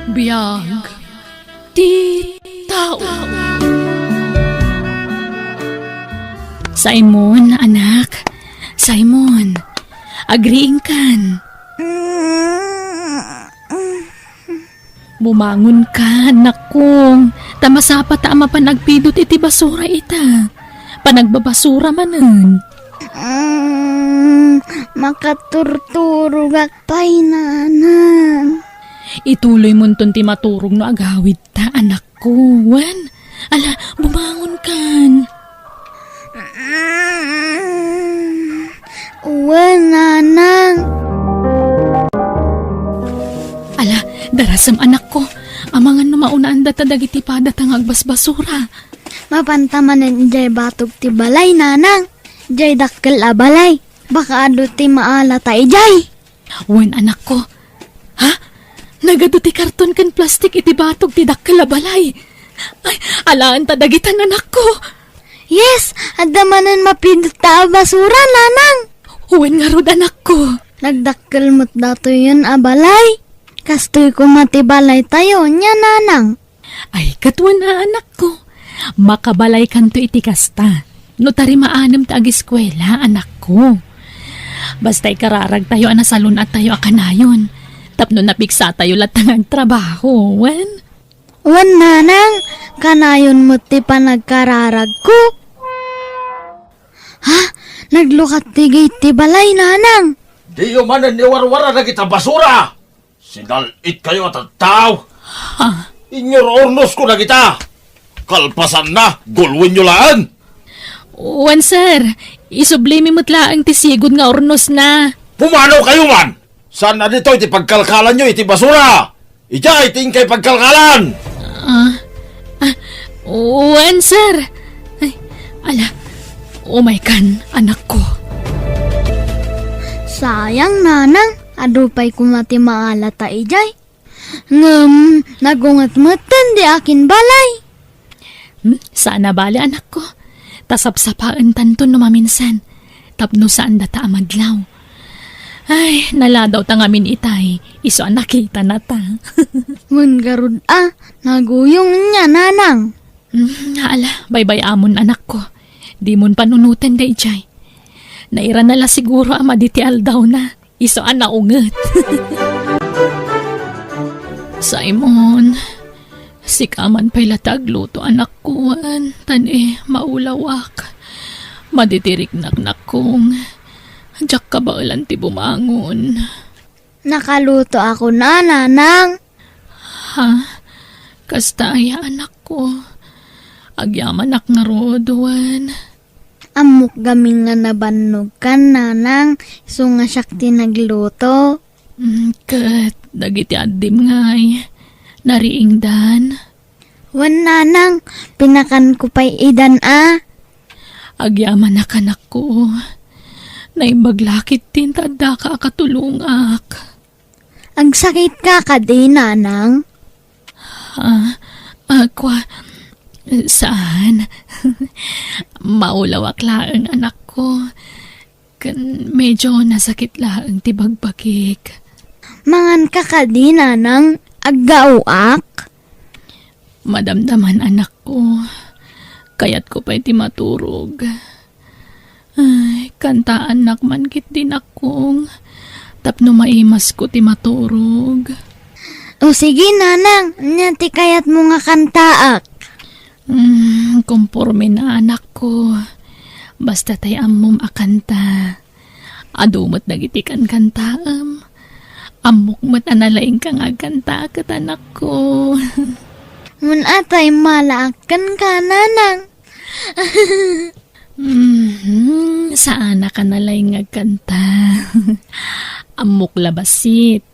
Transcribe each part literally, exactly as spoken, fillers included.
Biag ti tao. Simon, anak. Simon, agriingkan. Bumangon ka, anakko. Ta masapa ta a mapan agpidut iti basura ita. Panagbabasura manen. Mm, makaturturogak pay, nanang. Ituloy monton ti maturog no agawid ta, anakko. Wen, ala, bumangon kan. Mm, wen, nanang. Ala, darasem, anakko. Amangan no maunaan data dagiti pada ta nga agbasbasura. Mapanta manen idiay batog ti balay, nanang. Idiay dakkel a balay. Baka adu ti maalata idiay. Wen, anakko. Ha? Nagadu ti karton ken plastik iti batog ti dakkel a balay. Ay, alaen ta dagitan, anakko. Yes, adda manen mapidut ta a basura, nanang. Wen ngarud, anakko. Nagdakkel met datoyen a balay. Kastoy koma ti balaytayo, nia, nanang. Ay, ket wen a, anakko. Makabalaykanto iti kasta. No ta rimaanem ta agiskuela, anakko. Basta ikararagtayo a nasalun-attayo a kanayon. Tapno napiksatayo latta nga agtrabaho, wen? Wen, nanang, kanayon met ti panagkararagko. Ha? Naglukat ti gate ti balay, nanang. Diyo manen iwarwara dagita basura. Sinal-itkayo a tattao. Ha? Inyururnosko dagita. Kalpasanna, gulwenyo laeng. Wen, sir. Isublimi met laeng ti sigud nga urnosna. Pumanaw kayo man! Saan a ditoy ti pagkalkalanyo iti basura? Idiay ti inkay pagkalkalan! Ah, ah, wen, sir. Ay, ala, umaykan, anakko. Sayang, nanang, adu pay koma ti maalata idiay. Ngem, nagunget metten di akin balay. Hmm, saan a bale, anakko. Ta sapsapaentanto no maminsan. Tapno saan data a madlaw. Ay, naladaw ta ngamin itay. Isu a nakita na ta. Wen garud a, naguyong nia, nanang. Hmm, ala, baybay-amon, anakko. Dimon panunoten daydiay. Nairana la siguro a madi ti aldawna. Isu a naunget. Simon, sika man pay la ti agluto, anakko, wen, ta ni maulawak. Madi ti riknak, nakkong. Diak kabaelan ti bumangon. Nakalutoakon a, nanang. Ha? Kasta aya, anakko? Agyamanak ngarud, wen. Ammok gamin nga nabannogkan, nanang, isu nga siak ti nagluto. Mm, ket dagiti addim ngay, nariingdan? Wen, nanang, pinakanko pay idan a. Agyamanak, anakko. Naimbag la ketdin ta addaka a katulongak. Agsakitka kadi, nanang? Ah, ah, kwa, saan. Maulawak laeng, anakko. Ken medyo nasakit laeng ti bagbagik. Manganka kadi, nanang? Aggaoak? Madamdaman, anakko. Kayatko pay ti maturog. Ay, kantaannak man ketdi, nakkong, tapno maimasko ti maturog. O sige, nanang, ania ti kayatmo nga kantaak? Hmm, komporme na, anakko. Basta tay ammom a kanta. Adu met dagiti kankantaem. Ammok met a nalaingka nga agkanta ket, anakko. Mun-a tay malaak kenka, nanang. Mhm, saanaka nalaing nga agkanta. Ammok la bassit.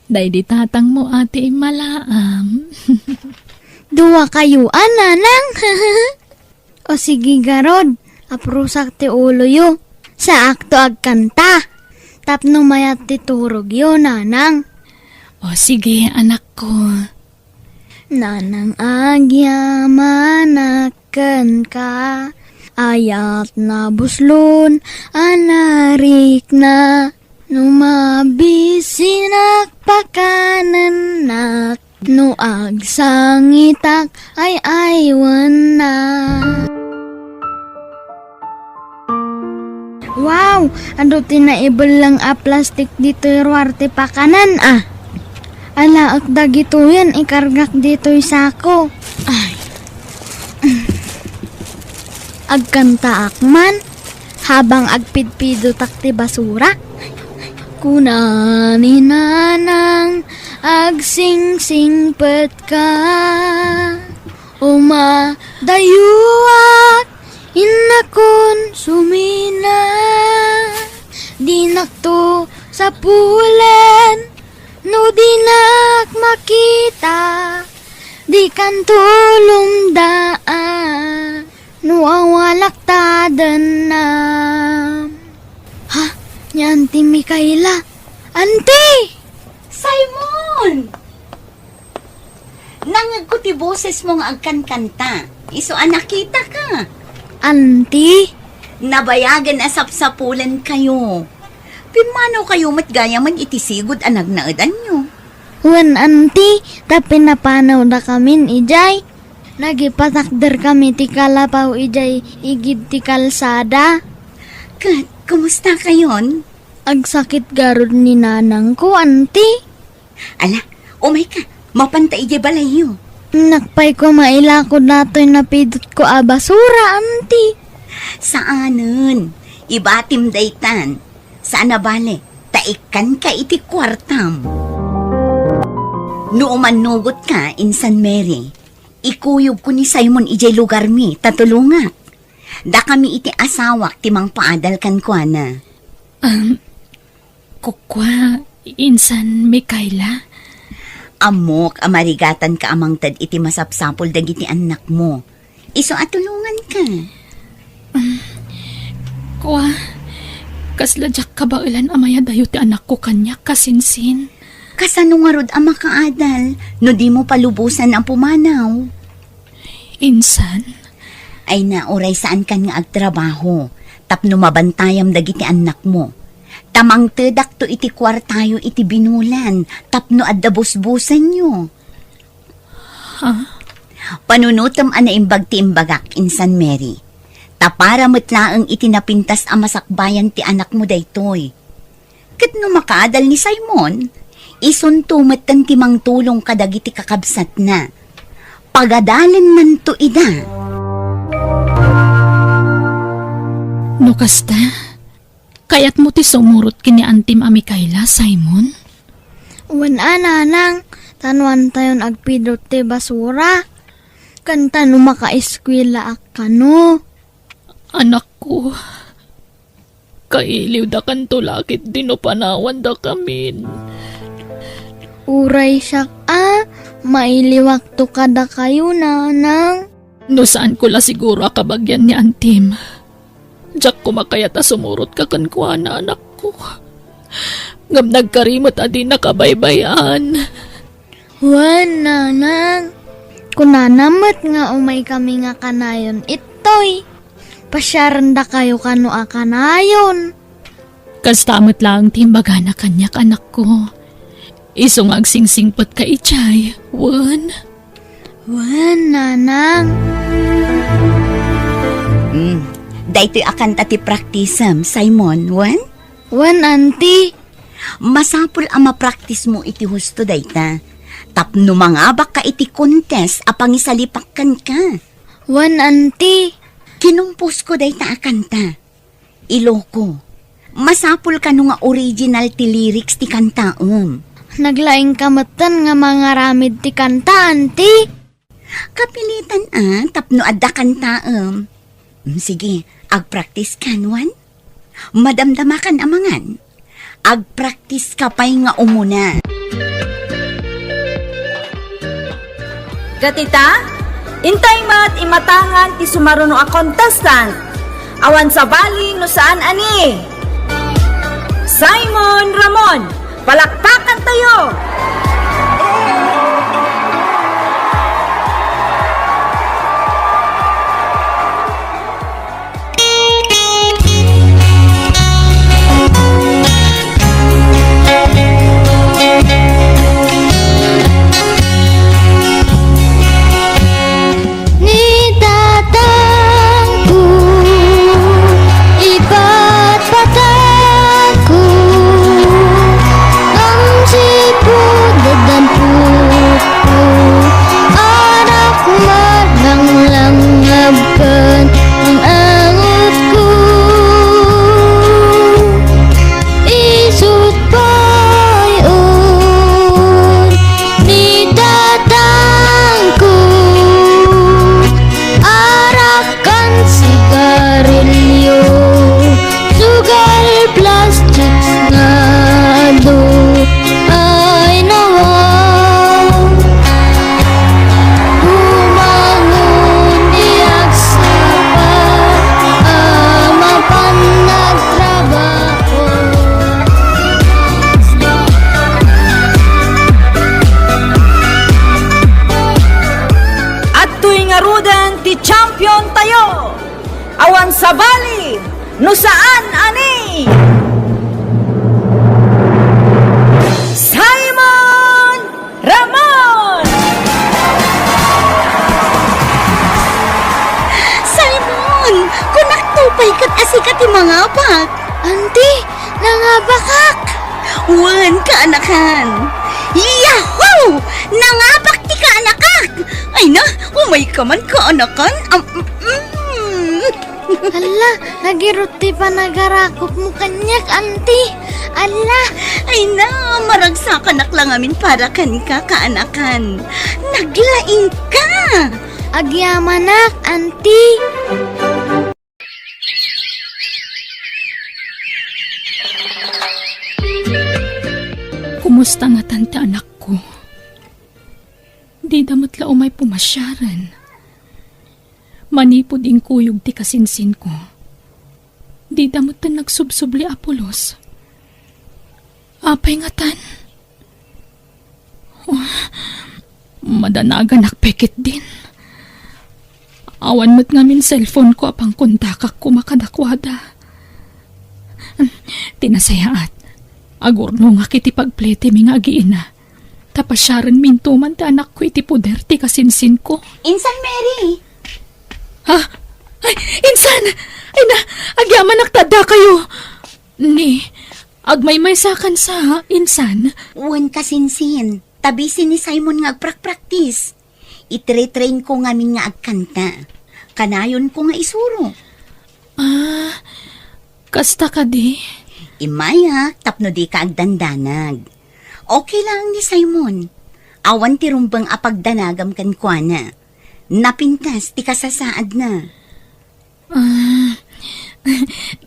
Daydi tatangmo a ti immalaam. Duakayo a, nanang. O sige garud, aprusak ti uloyo. Saakto agkanta. Tapno mayat ti turogyo, nanang. O sige, anakko. Nanang, agyamanak kenka, ayat nabuslon a narikna. No mabisinak, pakanennak, No agsangitak, ay-aywanna. Wow! Adu ti naibelleng a plastik ditoy ruar ti pakanan, a. Alaek dagitoyen, ikargak ditoy sako. Ay. Agkantaak man, habang agpidpidotak ti basura. Kuna ni Nanang, agsingsingpetka. Umadayuak, innakon sumina. Dinakto sapulen, no dinak makita. Dikan tulongdaan, no awalak ta dennam. Ha? Ni Auntie Micaela? Auntie! Simon! Nangngegko ti bosesmo nga agkankanta. Isu a nakitaka. Auntie? Nabayagen a sapsapulenkayo. Pimmanawkayo met gayamen iti sigud a nagnaedanyo. Wen, Auntie, ta pinapanawdakamin idiay. Nagipatakderkami ti kalapaw idiay igid ti kalsada. Ket, kumustakayon? Agsakit garud ni nanangko, Auntie. Ala, umayka, mapanta idiay balayyo. Nakpay ko mailako datoy napidotko a basura, Auntie. Saanen, ibatim daytan. Saan a bale, ta ikkanka iti kuartam. No umannugotka, Insan Mary, ikuyogko ni Simon idiay lugarmi, ta tulongak. Dakami iti asawak ti mangpaadal kenkuana. Um, kukua, Insan Micaela? Ammok a marigatanka a mangted iti masapsapul dagiti annakmo. Isu a tulonganka. Um, kua, kasla diak kabaelan a mayadayo ti anakko kaniak, kasinsin. Kasano ngarud a makaadal no dimo palubosan a pumanaw? Insan. Ay na, uray saankan nga agtrabaho, tapno mabantayam dagiti annakmo. Ta mangtedakto iti kuartayo iti binulan, tapno adda busbusenyo. Ha? Panunotem a naimbag ti imbagak, Insan Mary. Ta para met laeng iti napintas a masakbayan ti anakmo daytoy. Ket no makaadal ni Simon, isunto metten ti mangtulong kadagiti kakabsatna. Pagadalennanto ida. No kasta, kayatmo ti sumurot ken ni Antim a Micaela, Simon? Wen a, nanang, ta no antayon agpidot ti basura, ken ta no makaeskuelaak kano. Anakko, kailiwdakanto la ketdi no panawandakamin. Uray siak a, mailiwakto kadakayo, nanang. No saanko la siguro a kabagian ni Antim, diak koma kayat a sumurotka kenkuana, anakko. Ngem nagkari met a dinaka baybay-an. Wen, nanang. Kunana met nga umaykami nga kanayon ittoy. Pasiarendakayo kano a kanayon. Kasta met laeng ti imbagana kaniak, anakko. Isu nga agsingsingpetka idiay, wen? Wen, nanang. Mm. Daytoy a kanta ti praktisem, Simon, wen? Wen, Auntie. Masapul a mapraktismo iti husto dayta. Tapno mangabakka iti contest a pangisalipak kenka. Wen, Auntie. Kinumposko dayta a kanta. Iloko. Masapul kano nga original ti lyrics ti kantaem. Naglaingka metten nga mangaramid ti kanta, Auntie. Kapilitan a, tapno adda kantaem. Mm, sige, agpraktis kan, wen? Madamdamakan a mangan. Agpraktis ka pay nga umuna. Ket ita, intay met imatangan ti sumaruno a contestant. Awan sabali no saan a ni Simon Ramon. Palakpakantayo! Awan sabali no saan a ni Simon Ramon! Simon! Kunak to pay ket a sika ti mangabak. Auntie, nangabakak! Wen, kaanakan. Yahoo! Nangabak ti kaanakak! Ay na, umay ka man, kaanakan. Am, mm. Hala, nagirut ti panagarakopmo kaniak, Auntie. Hala. Ay na, maragsakanak la ngamin para kenka, kaanakan. Naglaingka. Agyamanak, Auntie. Kumusta ngatan ti anakko? Dida met la umay pumasiaren. Manipud inkuyog ti kasinsinko, dida metten nagsubsubli a pulos. Apay ngatan? Oh, madanaganak pay ketdin. Awan met ngamin cellphone-ko a pangkontakak koma kadakuada. Ti nasayaat, agurnongak iti pagpletemi nga agiina. Ta pasiarenminto man ti anakko iti poder ti kasinsinko. Insan, Mary! Ha? Ay, insan! Ay na, agyamanak ta addakayo! Ni, agmaymaysakan sa, insan? Wen, kasinsin. Ta busy ni Simon nga agprakpraktis. Itre-train ko ngamin nga agkanta. Kanayonko nga isuro. Ah, kasta kadi? Immayak tapno dika agdandanag. Okay lang ni Simon. Awan ti rumbeng a pagdanagam kenkuana. Napintas ti kasasaadna. Ah,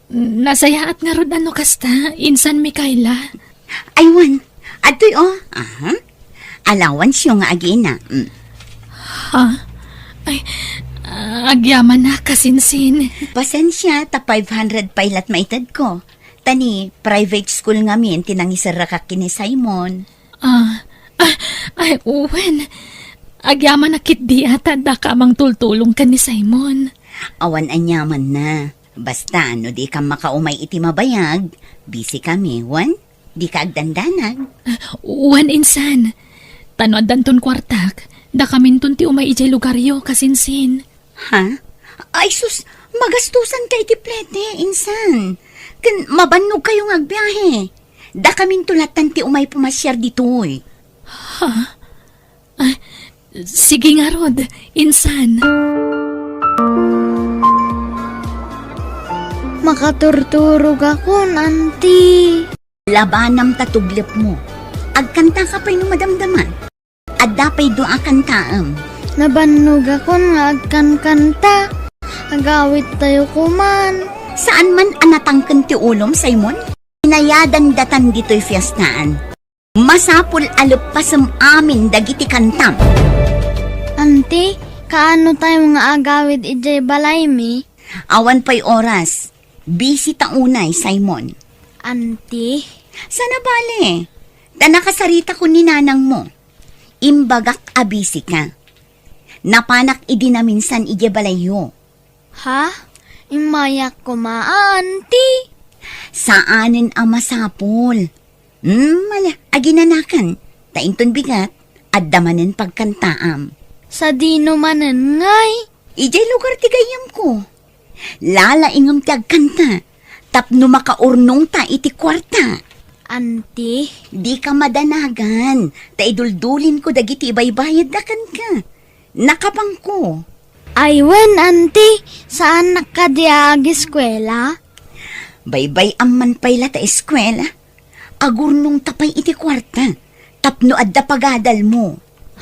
nasayaat ngarud a no kasta, insan Mikaela. Ay, wen, adtoy, oh. Aha. Allowance-yo nga agiina. Mm. Ha? Ay, ah, agyamanak, kasinsin. Pasensia, ta five hundred pay la't maitedko. Ta ni private school ngamin ti nangiserrakak ken ni Simon. Ah, ah, ay, wen. Agyamanak ketdi a ta addaka a mangtultulong ken ni Simon. Awan aniamanna. Basta, no dika makaumay iti mabayag, busy kami, wen? Dika agdandanag. Ah, wen, insan. Ta no addanton kuartak, dakaminton ti umay idiay lugaryo, kasinsin. Ha? Ay sus, magastusanka iti plete, insan. Ken mabannogkayo nga agbiahe. Dakaminto lattan ti umay pumasiar ditoy. Ha? Ah, sige ngarud, insan. Makaturturogakon, Auntie. Labanam ta tuglepmo. Agkantaka pay no madamdama. Adda pay dua a kantaem. Nabannogakon nga agkankanta. Agawidtayo koman. Saan man a natangken ti ulom, Simon? Inayadan datan ditoy fiestaan. Masapul a leppasem amin dagiti kantam. Auntie, kaano tayo nga agawid idiay balaymi? Awan pay oras. Busy ta unay, Simon. Auntie? Sana bale. Ta nakasaritakon ni nanangmo. Imbagak a busy ka. Napanak idi naminsan idiay balayyo. Ha? Immayak koma, Auntie? Saanen a masapul. Hmm, ala, aginanakan. Ta inton bigat, adda manen pagkantaam. Sadino manen ngay? Idiay lugar ti gayyemko. Lalaingem ti agkanta. Tapno makaurnongta iti kuarta. Auntie? Dika madanagan, ta iduldulinko dagiti ibaybayadda kenka. Nakapangko. Ay wen, Auntie, saannak kadi a ageskuela? Baybay-am man pay la ta eskuela. Agurnongta pay iti kuarta, tapno adda pagadalmo.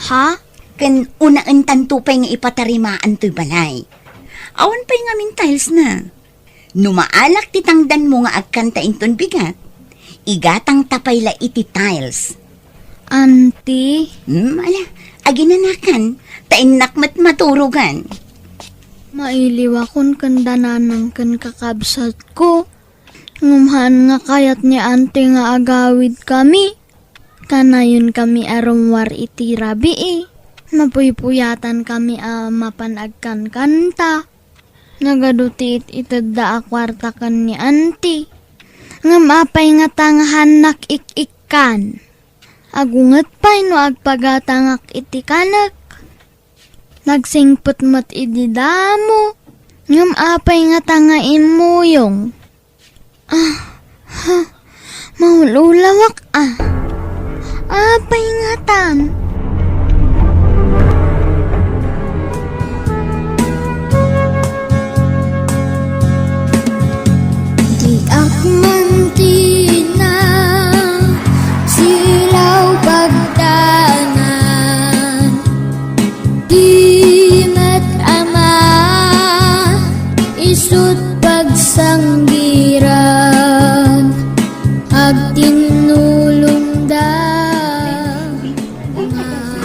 Ha? Ken unaentanto pay nga ipatarimaan toy balay. Awan pay ngamin tiles na. No maalak ti tangdanmo nga agkanta inton bigat, igatangta pay la iti tiles. Auntie? Hmm, ala, aginanakan, ta innak met maturogan. Mailiwakon ken dananang ken kakabsatko. Ngem haan nga kayat ni Auntie nga agawidkami. Kanayonkami a rummuar iti rabii. Napuypuyatankami a mapan agkankanta. Nagadu ti it-itedda a kuarta ken ni Auntie. Ngem apay ngata nga haannak ik-ikkan? Agunget pay no agpagatangak iti kanek. Nagsingpet met idi damo. Ngem apay ngata nga immuyong? Ah, ha, maululawak, ah. Apay ngatan? Diak man tina silaw pagdanan. Di met ama isut pagsanggiran, agtinnulongda.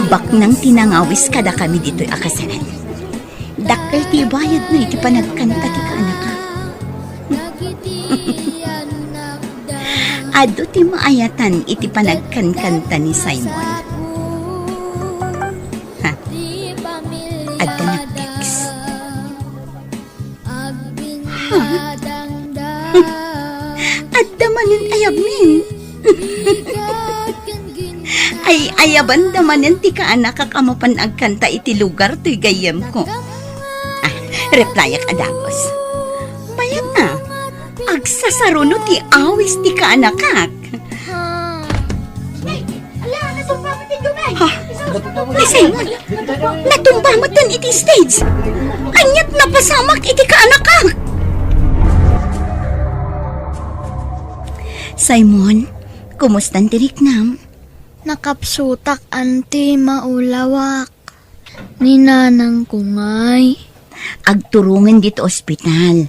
Baknang ti nangawis kadakami ditoy a kasalan. Dakkel ti ibayadna iti panagkanta ti kaanakak. Adu ti maayatan iti panagkankanta ni Simon. Ha? Adda nag-text. Ha? Adda manen ayabmin. Ay, ayabanda manen ti kaanakak a mapan agkanta iti lugar toy gayyemko. Ah, replyak a dagus. Mayat a, agsasaruno ti awis ti kaanakak. Ala, natumba met ti gumay. Ha? Ni Simon, natumba met iti stage. Aniat napasamak iti kaanakak. Simon, kumusta ti riknam? Nakapsutak, Auntie, maulawak. Ni nanangko ngay? Agturongen ditoy ospital.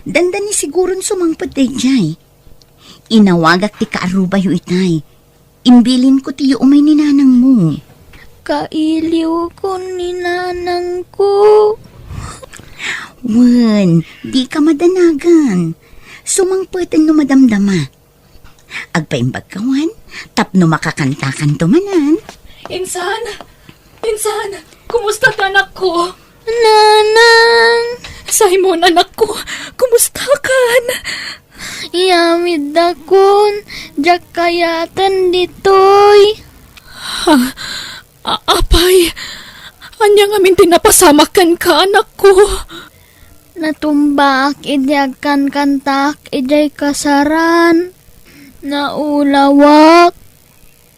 Dandani siguron sumangpet daydiay. Inawagak ti kaarrubayo itay. Imbilinko ti umay ni nanangmo. Kailiwkon ni nanangko. Wen, dika madanagan. Sumangpeten no madamdama. Agpaimbagka wen, tapno makakantakanto manen. Insan! Insan! Kumusta ti anakko? Nanang! Simon, anakko, kumustakan? Iyamiddakon, diak kayaten ditoy. Ha? A-, apay, ania ngamin ti napasamak kenka, anakko? Natumbaak idi agkankantaak idiay kasaran. Naulawak.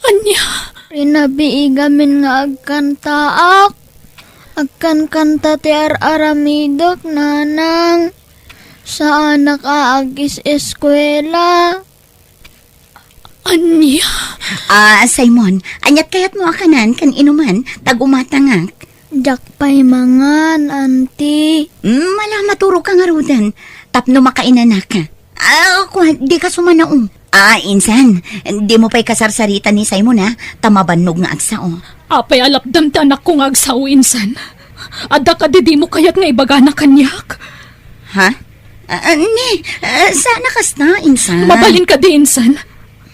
Ania? Rinabii gamin nga agkantaak. Agkankanta ti ar-aramidek, nanang. Saanak a agis-eskuela. Ania? Ah, Simon, aniat kayatmo a kanan ken inuman, ta gumatangak? Diak pay mangan, Auntie. Mm, ala, maturogka ngaruden, tapno makainanaka. Ah, kua, dika sumanaom. Ah, insan, dimo pay kasarsarita ni Simon, ha? Ta mabannog nga agsao. Apay a lapdam ti anakko nga agsao, insan? Adda kadi dimo kayat nga ibagana kaniak? Ha? Ah, ah, ni, ah, saan a kasta, insan? Mabalin kadi, insan?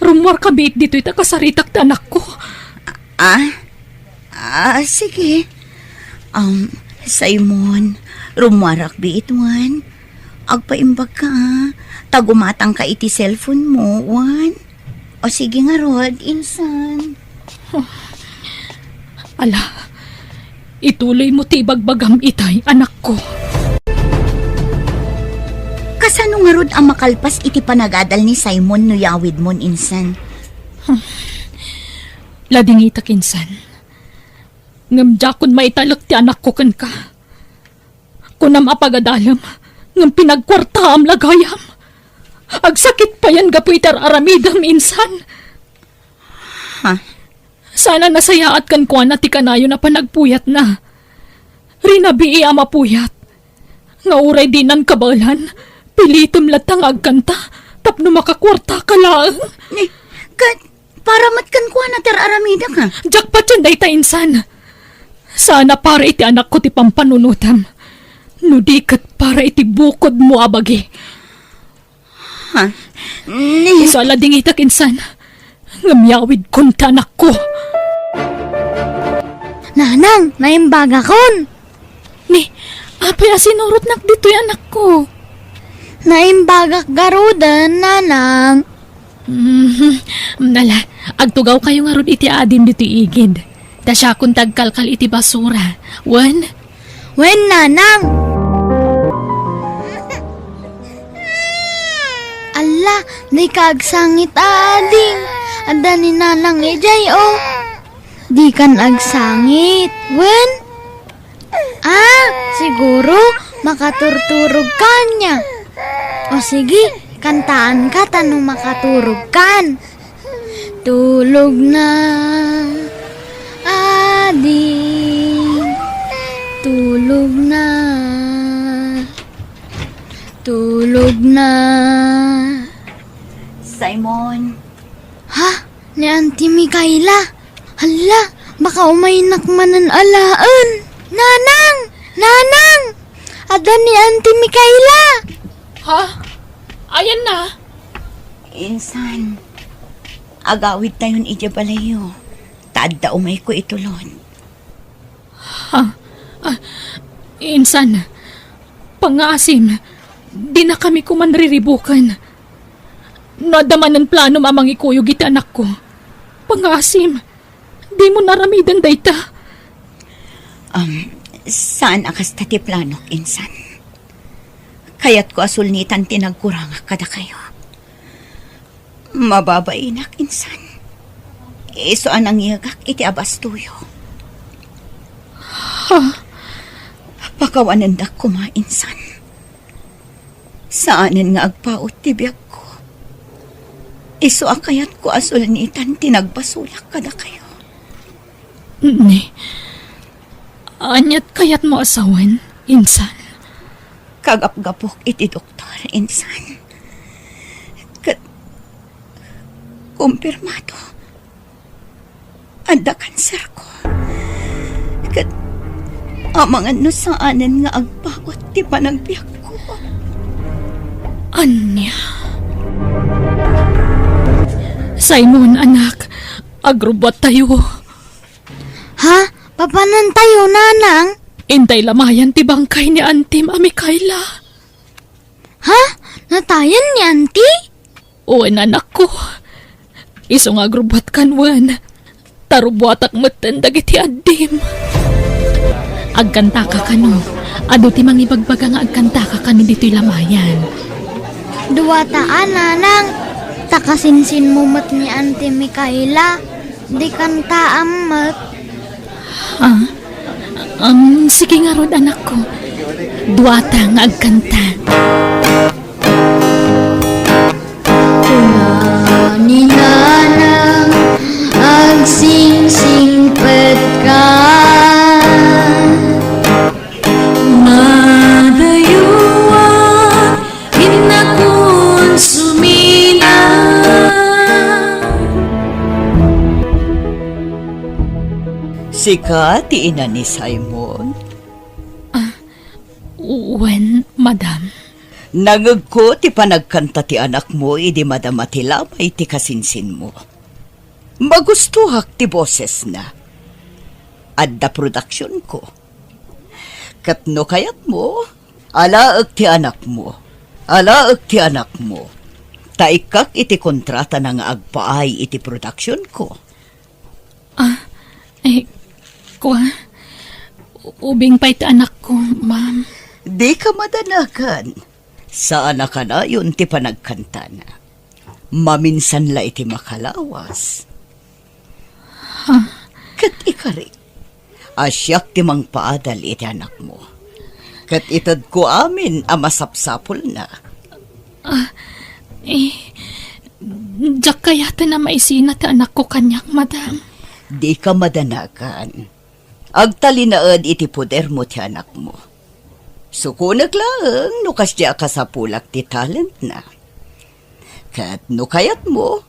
Rummuarka biit ditoy ta kasaritak ti anakko. Ah? Ah, sige. Um, Simon, rummuarak biit wen. Agpaimbagka, ah. Ta gumatangka iti cellphone mo, wen. O sige ngarud, insan. Ala, ituloymo ti ibagbagam itay, anakko. Kasano ngarud a makalpas iti panagadal ni Simon no yawidmon, insan? Ladingitak, insan. Ngem diakon maitalek ti anakko kenka. Kunam a pagadalem, ngem pinagkuartaam la gayam. Agsakit payen gapu iti ar-aramidem, insan. Ha? Saan a nasayaat kenkuana ti kanayon a panagpuyatna. Rinabii a mapuyat. Nga uray dinan kabaelan, pilitem latta nga agkanta tapno makakuartaka laeng. Ni, ket para met kenkuana ti ar-aramidek, ha? Diak patien dayta, insan. Saan a para iti anakko ti pampanunotem, no di ket para iti bukodmo a bagi. Ha? Ni- Isu a ladingitak, insan, ngem yawidkon ti anakko. Nanang, naimbagakon! Ni, Apay a sinurotnak ditoy, anakko? Naimbagak garuden, nanang. Mhm. Ala, agtugawkayo ngarud iti adim ditoy igid. Ta siakon ti agkalkal iti basura. Wen? Wen, nanang. Alla, dika agsangit a adim. Adda ni nanang idiay, o. Dikan agsangit. Wen? Ah, siguro makaturturog ka ania. O sige, kantaanka ta no makaturog kan. Tulog na, adi. Tulog na. Tulog na. Simon. Ha? Ni Auntie Micaela? Hala, baka umaynak manen alaen. Nanang! Nanang! Adda ni Auntie Micaela! Ha? Ayanna? Insan, agawidtayon idiay balayyo. Ta adda umayko itulon. Ha? Ah, insan, pangngaasim, dinakami koma riribuken. No adda manen planom a mangikuyog iti anakko, pangngaasim, dimo aramiden dayta. Um, saan a kasta ti planok, insan. Kayatko a sulnitan ti nagkurangak kadakayo. Mababainak, insan. Isu a nangyegak iti abastoyo. Ha? Pakawanendak koma, insan. Saanen nga agpaut ti biagko. Isu a kayatko a sulnitan ti nagbasolak kadakayo. Ni, aniat kayatmo a sawen, insan? Kagapgapok iti doktor, insan. Ket kumpirmado, adda kanserko. Ket amangan no saanen nga agpaut ti panagbiagko. Ania? Simon, anak, agrubbuattayo. Ha? Papanantayo, nanang? Intay lamayan ti bangkay ni Antim a Mikaela. Ha? Natayen ni Anti? Wen, anakko. Isu nga agrubbuatkan wen. Ta rubbuatak metten dagiti addim. Agkantaka kano. Adu ti mangibagbaga nga agkantaka kano ditoy lamayan. Duata a, nanang. Ta kasinsinmo met ni Anti Mikaela. Di kantaam met. Ah, um, sige ngarud, anakko. Duata nga agkanta. Kuna ni Nanang, agsingsingpet ka. Madayuan, innakonsuminan. Sika ti ina ni Simon? Ah, wen, madam. Nangegko ti panagkanta ti anakmo idi madama ti lamay ti kasinsinmo. Magustoak ti bosesna. Adda produksionko. Ket no kayatmo, alaek ti anakmo. Alaek ti anakmo. Ta ikkak iti kontratana nga agpaay iti produksionko. Ah, eh, kua, ubing pay ti anakko, ma'am. Dika madanagan. Saan a kanayon ti panagkantana. Maminsan la iti makalawas. Ha? Ket ikari, a siak ti mangpaadal iti anakmo. Ket itedko amin a masapsapulna. Ah, eh, diak kayaten a maisina ti anakko kaniak, madam. Dika madanagan. Agtalinaed iti podermo ti anakmo. Sukonek laeng no kasdi a kasapulak ti talentna. Ket no kayatmo,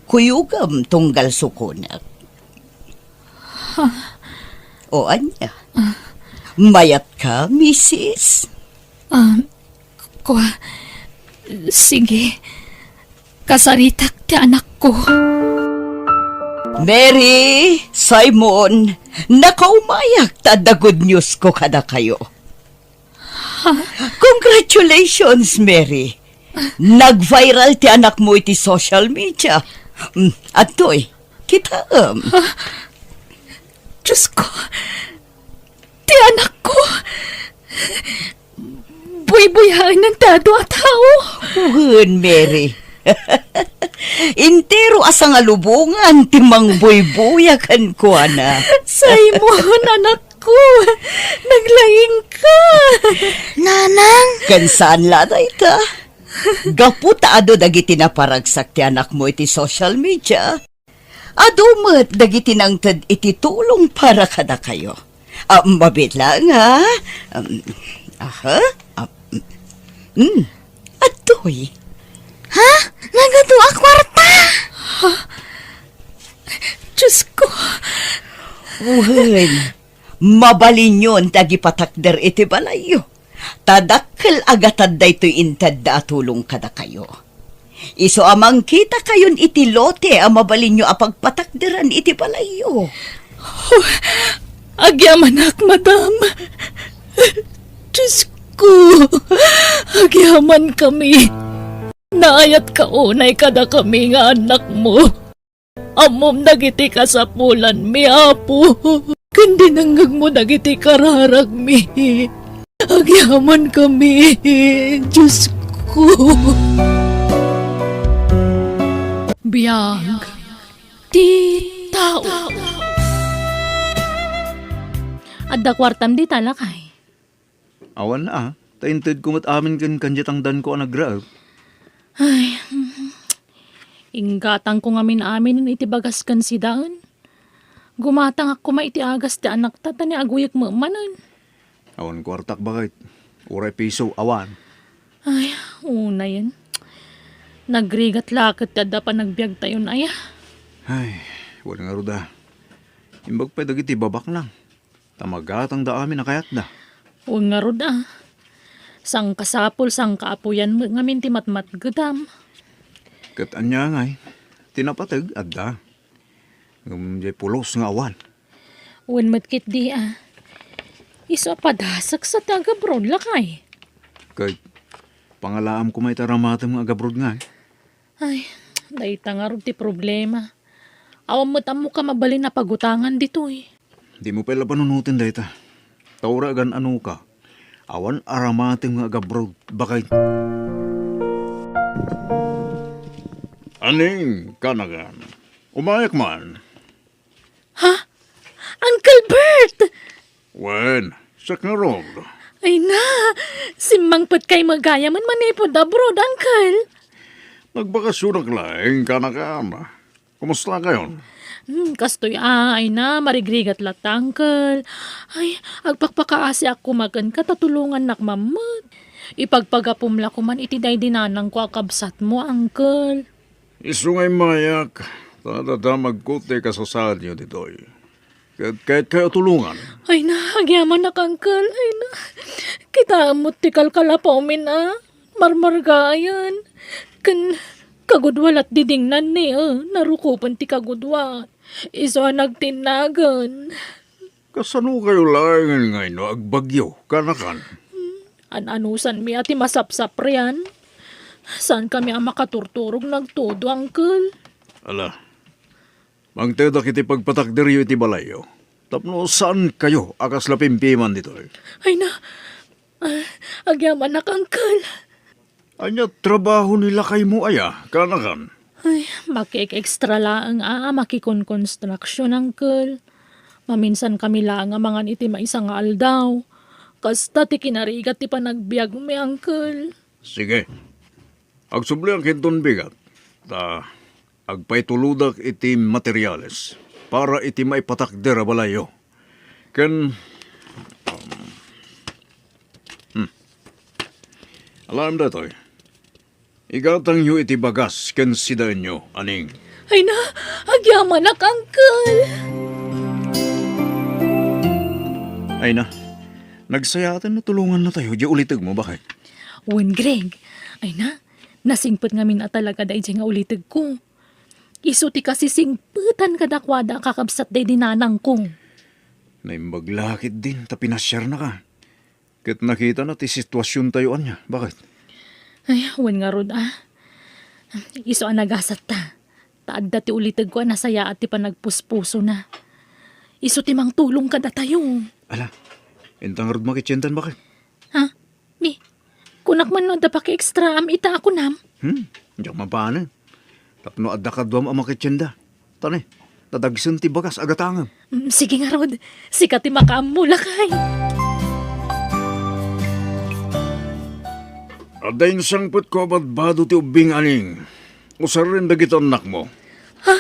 kuyogem tunggal sukonek. Ha? O ania? Ah. Mayatka, misis? Ah, kua, sige. Kasaritak ti anakko. Mary, Simon, nakaumayak ta adda good news ko kadakayo. Congratulations, Mary. Nag-viral ti anakmo iti social media. Mm, adtoy, kitaem. Diyos ko, ti anakko. Buybuyaenan ti adu a tao. Wen, Mary. Entero a sangalubongan ti mangbuybuya kenkuana. Simon, anakko, naglaingka. Nanang? Ken saan la dayta. Gapu ta adu dagiti naparagsak ti anakmo iti social media, adu met dagiti nangted iti tulong para kadakayo. Ah, mabiit laeng, ha? Um, aha? Ah, mm, adtoy. Ha? Nagadu a kwarta? Diyos ko. Wen, mabalinyon ti agipatakder iti balayyo. Ta dakkel a gatad daytoy intedda a tulong kadakayo. Isu a mangkitakayon iti lote a mabalinyo a pagpatakderan iti balayyo. Oh, agyamanak, madam. Diyos ko, agyamankami. Naayatka unay kadakami nga annakmo. Ammom dagiti kasapulanmi, Apo, ken dinengngegmo dagiti kararagmi. Agyamankami, Diyos ko. Biag ti tao. Adda kuartam dita, lakay? Awan a, ta intedko met amin ken kaniatangdanko a nagraep. Ay, inggatangko ngamin amin iti bagas ken sidaen. Gumatangak koma iti agas ti anakta, ta ni aguyek met manen. Awan kuartak, baket. Uray piso, awan. Ay, unayen. Nagrigat la ket ti adda panagbiagtayon, aya. Ay, wen ngarud a. Imbag pay dagiti babaknang. Ta magatangda amin a kayatda. Wen ngarud a. Sangkasapul, sangkaapuyan met ngamin ti matmatgedam. Ket ania ngay, ti napateg, adda. Ngem diay pulos nga awan. Wen met ketdi a. Isu a padaseksa ti agabroad, lakay. Ket pangalaam koma iti aramatem nga agabroad ngay. Ay, dayta ngarud ti problema. Awan met ammoka mabalin a pagutangan ditoy. Dimo pay la panunoten dayta. Ta uray agan-anoka, awan aramatem nga agabroad, baket. Aning, kanagan. Umayak man. Ha? Uncle Bert! Wen, siak ngarud. Ay na, simmangpetkay met gayamen manipud abroad, Uncle. Nagbakasyonak laeng, kanakan. Kumusta kayon? Hmm, kastoy a, ay na, marigrigat latta, Uncle. Ay, agpakpakaasiak koma kenka ta tulongannak man met. Ipagpagapom la koman iti daydi nanangko a kabsatmo, Uncle. Isu nga immayak, ta dadamagko ti kasasaadyo ditoy. Ket kayatkayo a tulongan. Ay na, agyamanak, Uncle. Ay na, kitaem met ti kalkalapawmin a marmargaayan. Ken kagudua lat didingnan ni, eh, narukopen ti kagudua. Isu a nagtinnagen. Kasano kayo laengen nga inno agbagyo, kanakan? An-anusanmi a ti masapsaprian. Saankami a makaturturog nagtudo, Uncle. Ala, mangtedak iti pagpatakderyo iti balayyo. Tapno saan kayo a kasla pimpiman ditoy. Ay na, ah, agyamanak, Uncle. Ania trabaho ni lakaymo aya, kanakan? Ay, makik-extra laeng a, a makikon-construction, Uncle. Maminsan kami laeng a mangan iti maysa nga aldaw. Kasta ti kinarigat ti panagbiagmi, Uncle. Sige. Agsubliak inton bigat. Ta agpaitulodak iti materiales para iti maipatakder a balayyo. Ken, um, hmm. Alaem daytoy. Igatangyo iti bagas ken sidaenyo, aning. Ay na, agyamanak, Uncle! Ay na, nagsayaaten no tulongannatayo diay ulitegmo, baket. Wen, Greg. Ay na, nasingpet ngamin a talaga daydiay nga ulitegko. Isu ti kasisingpetan kadakuada a kakabsat daydi nanangko. Naimbag la ketdin ta pinasiarnaka. Ket nakitana ti situasiontayo ania. Bakit? Ay, wen ngarud, a. Isu a nagasatta. Ta adda ti ulitegko a nasayaat ti panagpuspusona. Isu ti mangtulong kadatayo. Ala, inta ngarud makitiendan, bakit? Ha? Ni, kunak man no adda pakiekstraam ita a kunam? Hmm, diak mabanen. Tapno adda kaduam a makitienda. Tani, nadagsen ti bagas a gatangem. Mm, sige ngarud, sika ti makaammo, lakay. Adda insangpetko a badbado ti ubbing, Aning. Usaren dagiti annakmo. Ha?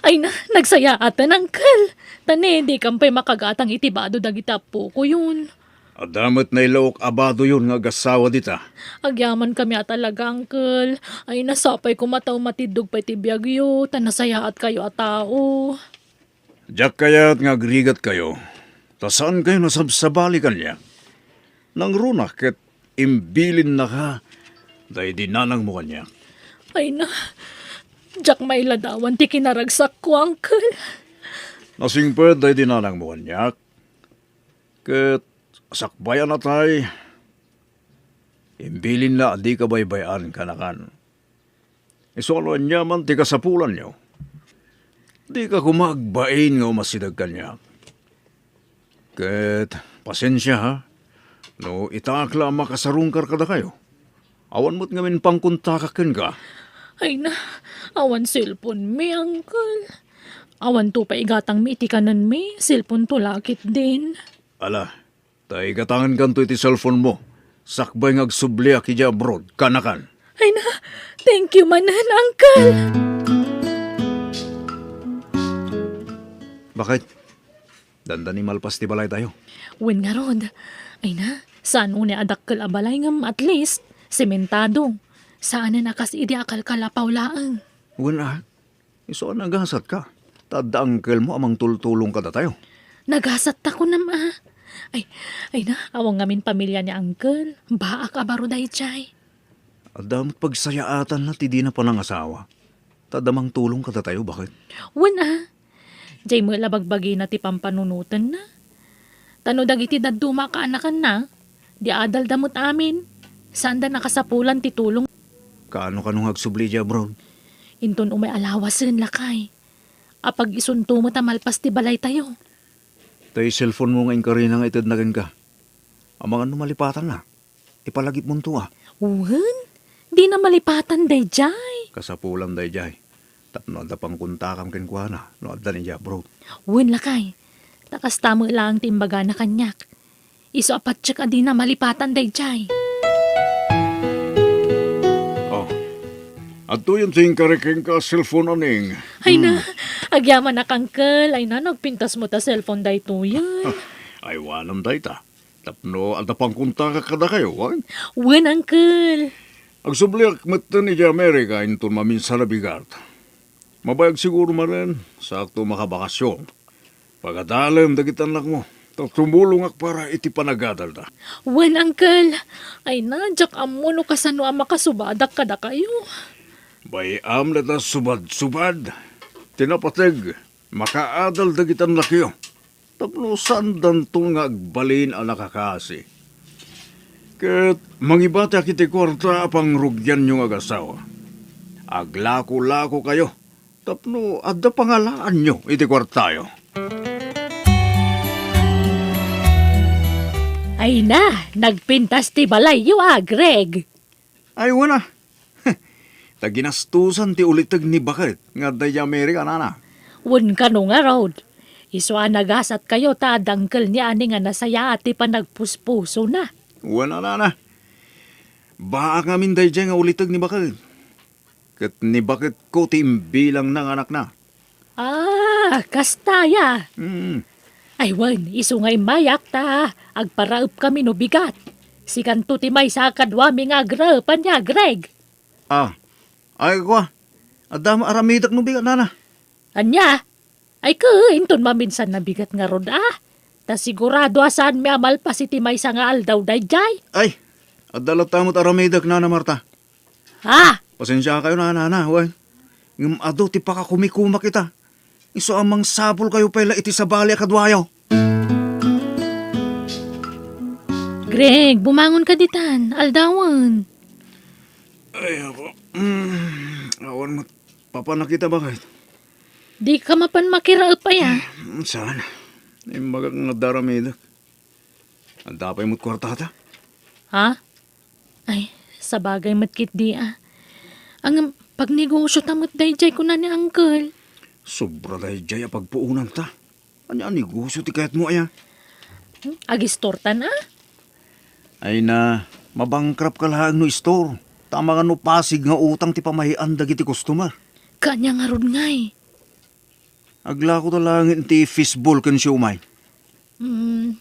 Ay na, nagsayaatan, uncle. Tani, dikan pay makagatang iti bado dagiti appokoyon. Adda met nailaok a badoyon nga agassawa dita. Agyamankami a talaga, uncle. Ay, nasapay koma ta umatiddog pay ti biagyo, ta nasayaatkayo a tao. Diak kayat nga agrigatkayo, ta saankayo nasabsabali kaniak. Nangruna ket imbilinnaka daydi nanangmo kaniak. Ay na, diak mailadawan ti kinaragsakko, uncle. Nasingpet daydi nanangmo kaniak. Ket sakbay a natay, imbilinna a dika baybay-an kanakan. Isu a no aniaman ti kasapulanyo, dika koma agbain nga umasideg kaniak. Ket pasensia, ha, no itaak la a makasarungkar kadakayo. Awan met ngamin pangkontakak kenka. Ay na, awan cellphone mi, uncle. Awanto pay igatangmi iti kanenmi, cellphone to la ketdin. Ala, ta igatangenkanto iti cellphone mo. Sakbay nga agsubliak idiay abroad, kanakan. Ay na, thank you manen, uncle. Bakit? Dandani malpas ti balaytayo. Wen ngarud. Ay na, saan unay a dakkel a balay ngem at least, sementado. Saanen a kas idi a kalkalapaw laeng. Wen a, isu a nagasatka. Ta adda angkelmo a mangtultulong kadatayo. Nagasatta kunam a. Ay, ay na, awan ngamin pamilia ni uncle. Baak a baro daydiay. Adda met pagsayaatanna ti dina panangasawa. Ta adda mangtulong kadatayo, bakit? Wen a. Jay met la bagbagina ti pampanunotenna. Ta no dagiti dadduma a kaanakanna, di adalda met amin. Saanda nakasapulan ti tulong. Kaano-kano nga agsubli idiay abroad? Inton umay a lawasen, lakay. Apag-isunto met a malpas ti balaytayo. Tay cellphone mo nga inkarina nga itedna kenka. Amangan no malipatanna. Ipalagipmonto a. Wen, dina malipatan daydiay. Kasapulan daydiay. Tapno adda pangkontakam kenkuana no addan idiay abroad. Wen, lakay. Ta kasta met laeng ti imbagana kaniak. Isu a patiek a dina malipatan daydiay. Oh. Adtoyen ti inkari kenka a cellphone, Aning. Ay na, agyamanak, uncle. Ay na, nagpintas met a cellphone daytoyen. Ay, awanem dayta. Tapno adda pangkontakak kadakayo, wen? Wen, uncle. Agsubliak metten idiay Amerika inton maminsan a bigat. Mabayag siguro manen, saakto makabakasyon. Pagadalem dagiti annakmo, ta tumulongak para iti panagadalda. Wen, uncle. Ay na, diak ammo no kasano a makasubadak kadakayo. Bay-am la ta subad-subad. Ti napateg, makaadal dagiti annakyo. Tapno saandanto nga agbalin a nakakasi. Ket mangibatiak iti kuarta a pangrugianyo nga agasawa. Aglako-lakokayo tapno adda pangalaanyo iti kuartayo. Ay na, nagpintas ti balayyo a, Greg. Ay, wen a. Ta ginastosan ti uliteg ni baket nga adda idiay Amerika, nana. Wen kano ngarud. Isu a nagasatkayo ta adda uncle ni Ani nga nasayaat ti panagpuspusona. Wen a, nana. Baak ngamin daydiay nga uliteg ni baket. Ket ni baketko ti imbilangna nga anakna. Ah, kasta aya. Mm. Ay, wen, isu nga immayak ta agparaepkami no bigat. Sikanto ti maysa a kaduami nga agraep, ania, Greg? Ah, ay, kua, adda met aramidek no bigat, nana. Ania? Ay, ke, inton maminsan a bigat ngarud, a. Ta sigurado a saanmi a malpas iti maysa nga aldaw daydiay. Ay, adda latta met aramidek, Nana Marta. Ah! Pasensiakayo, nana, wen. Ngem adu ti pakakumikumak ita. Isu a mangsapulkayo pay la iti sabali a kaduayo. Greg, bumangon ka ditan. Aldawen. Ay, apo. Mm, awan met papanakita, baket. Di ka mapan makiraep aya? Mm, saan? Imbagak nga daramidek. Adda pay met kuartata? Ha? Ay, sabagay met ketdi a. Ngem, pagnegosio ta met daydiay kuna ni Uncle. Sobra daydiay a pagpuonanta. Ania a negosio ti kayatmo aya? Hmm? Agistortan a? Ay na, mabankrupt ka laeng no istor. Ta amangan no pasig nga utang ti pamahian dagiti customer. Kaanya ngarud ngay? Aglako ta laeng iti fishball ken siomay. Hmm,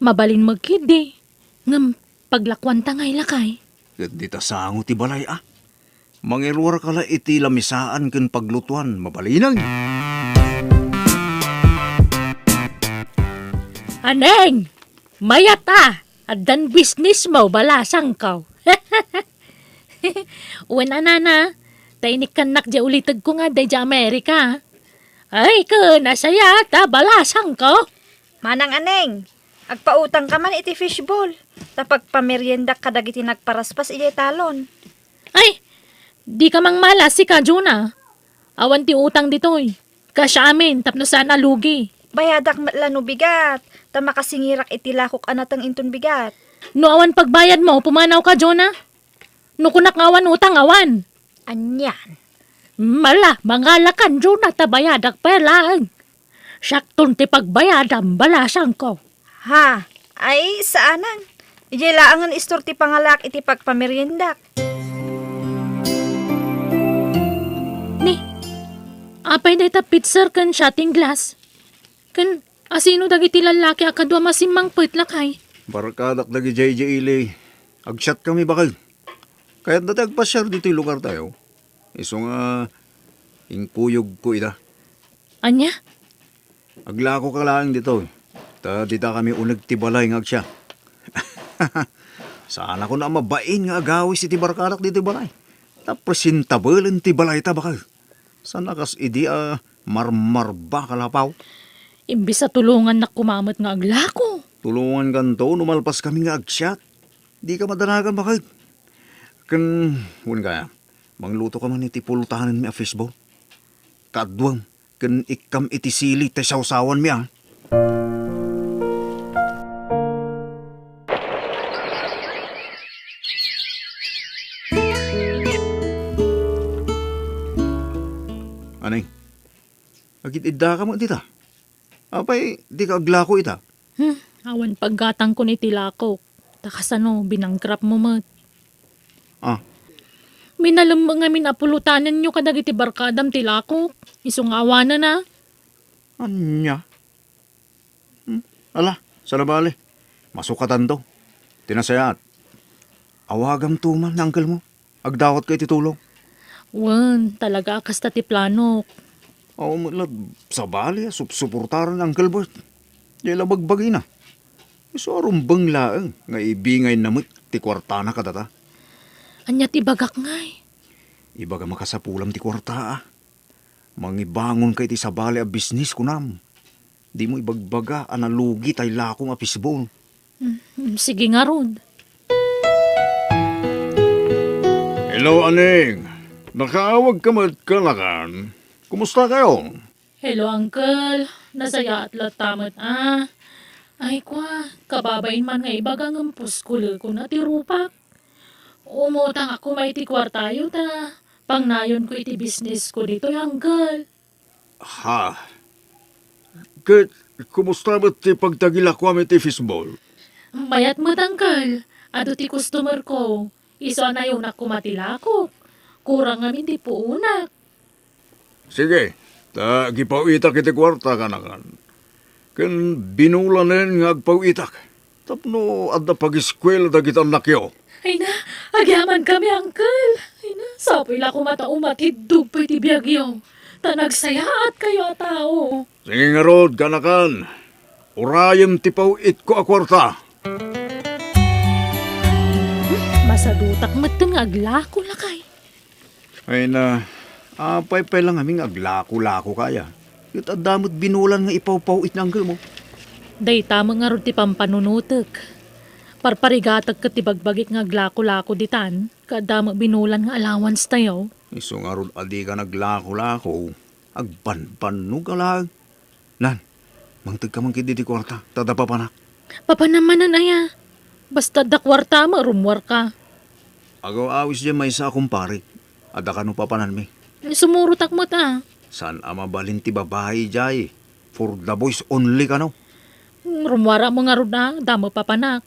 mabalin met ketdi. Ngem paglakuanta ngay lakay? Ket dita sango ti balay a. Mangiruarka la iti lamisaan ken paglutuan, mabalinen. Aneng! Mayat a! Addan business mo, balasangko. Wen a, nana, ta inikkannak diay ulitegko nga adda idiay Amerika. Ay, ken, nasayaat a, balasangko. Manang Aneng, agpautangka man iti fishball, ta pagpameriendak kadagiti nagparaspas idiay talon. Ay, dika mangmala, sika, Jonah. Awan ti utang ditoy. Kasaamin tapno saan a lugi. Bayadak met la no bigat, ta makasingirak iti lakok a nateng inton bigat. No awan pagbayadmo, pumanawka, Jonah. No kunak nga awan utang, awan. Anian? Mala, mangalakan, Jonah, ta bayadak pay laeng. Siakton ti pagbayadam, balasangko. Ha? Ay, saanen. Idiay laengen istor ti pangalaak iti pagpameriendak. Ni, apay dayta pitser ken shotting glass? Ken asino dagiti lallaki a kadua masimmangpet, lakay? Barkadak dagidiay idiay ili. Agsiatkami, baket. Kayatda ti agpasiar ditoy lugartayo. Isu nga inkuyogko ida. Ania? Aglakoka laeng ditoy, ta ditakami uneg ti balay nga agsiak. Saanakon a mabain nga agawis iti barkadak ditoy balay. Ta presentablem ti balayta, baket. Saan a kas idi a marmarbaka lapaw. Imbes a tulongannak koma met nga aglako. Tulongankanto no malpaskami nga agsiak. Dika madanagan, baket. Ken, wen kaya, manglutoka man iti pulotanenmi a fishball. Kaaduam, ken ikkam iti sili ti sawsawanmi a. Aneng, agid-iddaka met dita? Apay, dika aglako ita? Hmm, awan paggatangkon iti lakok. Ta kasano, binangkrapmo met. Ah. Minalem ngamin a pulotanenyo kadagiti barkadam ti lakok. Isu nga awanen a. Ania? Hmm, ala, saan a bale. Masukatanto. Ti nasayaat, awagamto man ni uncle mo. Agdawatka iti tulong. Wen, talaga a kasta ti planok. Awan met la sabali a supsuportaran ni Uncle Bert. Diay la bagbagina. Isu a rumbeng laeng nga ibingayna met ti kuartana kadata. Ania ti ibagak ngay? Ibagam a kasapulam ti kuarta a. Mangibangonka iti sabali a bisnis, kunam. Dimo ibagbaga a nalugi tay lakom a fishball. Mm, sige ngarud. Hello, Aning. Nakaawag ka met kanakan. Kumusta kayo? Hello, Uncle. Nasayaat latta met a. Ay, kwa, kababain man nga ibaga ngem puskulekon a ti rupak. Umutang ako may ti kuartayo ta pangnayonko iti bisnisko ditoy, Uncle. Ha? Ket kumusta met ti pagtagilakuam iti fishball? Mayat met, Uncle. Adu ti customer ko. Isu a nayonak koma ti lakok. Kurang ngamin ti puonak. Sige, ta agipaw-itak iti kuarta, kanakan. Ken binulanen nga agpaw-itak. Tapno adda pagiskuela dagiti annakyo. Ay na, agyamankami, Uncle. Ay na, sapuy la koma ta umatiddog pay ti biagyo. Ta nagsayaatkayo a tao. Sige ngarud, kanakan. Urayem ti paw-itko a kuarta. Masadutak metten nga aglako, lakay. Ay na, apay pay la ngamin nga aglako-lako kaya? Ket adda met binulan nga ipawpaw-it ni uncle mo. Dayta met ngarud ti pampanunotek. Parparigatek ket ti bagbagik nga aglako-lako ditan, ket adda met binulan nga allowance tayo. Isu ngarud a dika naglako-lako, agbanbannog a laeng. Nan, mangtegka man ketdi ti kuarta, ta adda papanak. Papanam manen aya? Basta adda kuarta met, rummuarka. Agaw-awis diay maysa a kumparik, adda kano papananmi. Sumurotak met a. Saan a mabalin ti babai diay? For the boys only kano? Rummuarak met ngarud a, adda met papanak.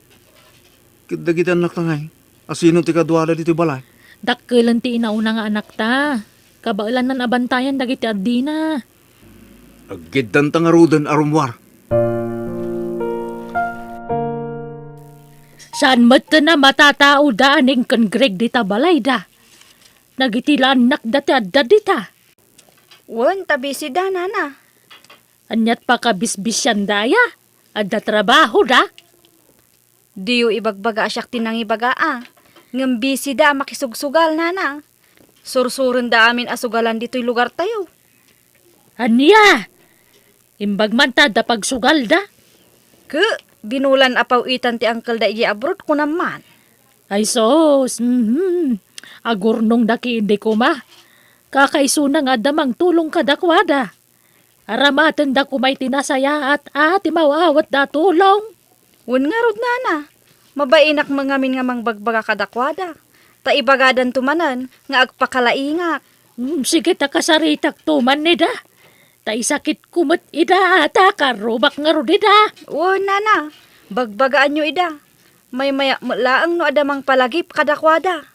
Ket dagiti annakta ngay, asino ti kaduada ditoy balay? Dakkelen ti inauna nga anakta. Kabaelannan a bantayan dagiti addina. Aggiddanta ngaruden a rummuar. Saan metten a matataoda a ning ken Greg dita balayda? Dagiti la annakda ti adda dita. Wen, ta busy da, nana. Ania't pakabisbisianda aya? Adda trabahoda? Diyo ibagbaga a siak ti nangibaga a. Ngem busy da a makisugsugal, nana. Sursurenda amin a sugalan ditoy lugartayo. Ania? Imbag man ta adda pagsugalda? Ke, binulan a paw-itan ti uncle da idiay abroad, kunam man. Ay sus, mhm. Agurnongda ketdi koma. Kakaisuna nga adda mangtulong kadakuada. Aramatenda koma iti nasayaat a ti maaw-awatda a tulong. Wen ngarud, nana, mabainak met ngamin nga mangbagbaga kadakuada. Ta ibagadanto manen nga agpakalaingak. Hmm, sige ta kasaritakto man ida. Ta isakitko met ida, ta karrubak ngarud ida. Wen, nana, bagbagaanyo ida. Maymayak met laeng no adda mangpalagip kadakuada.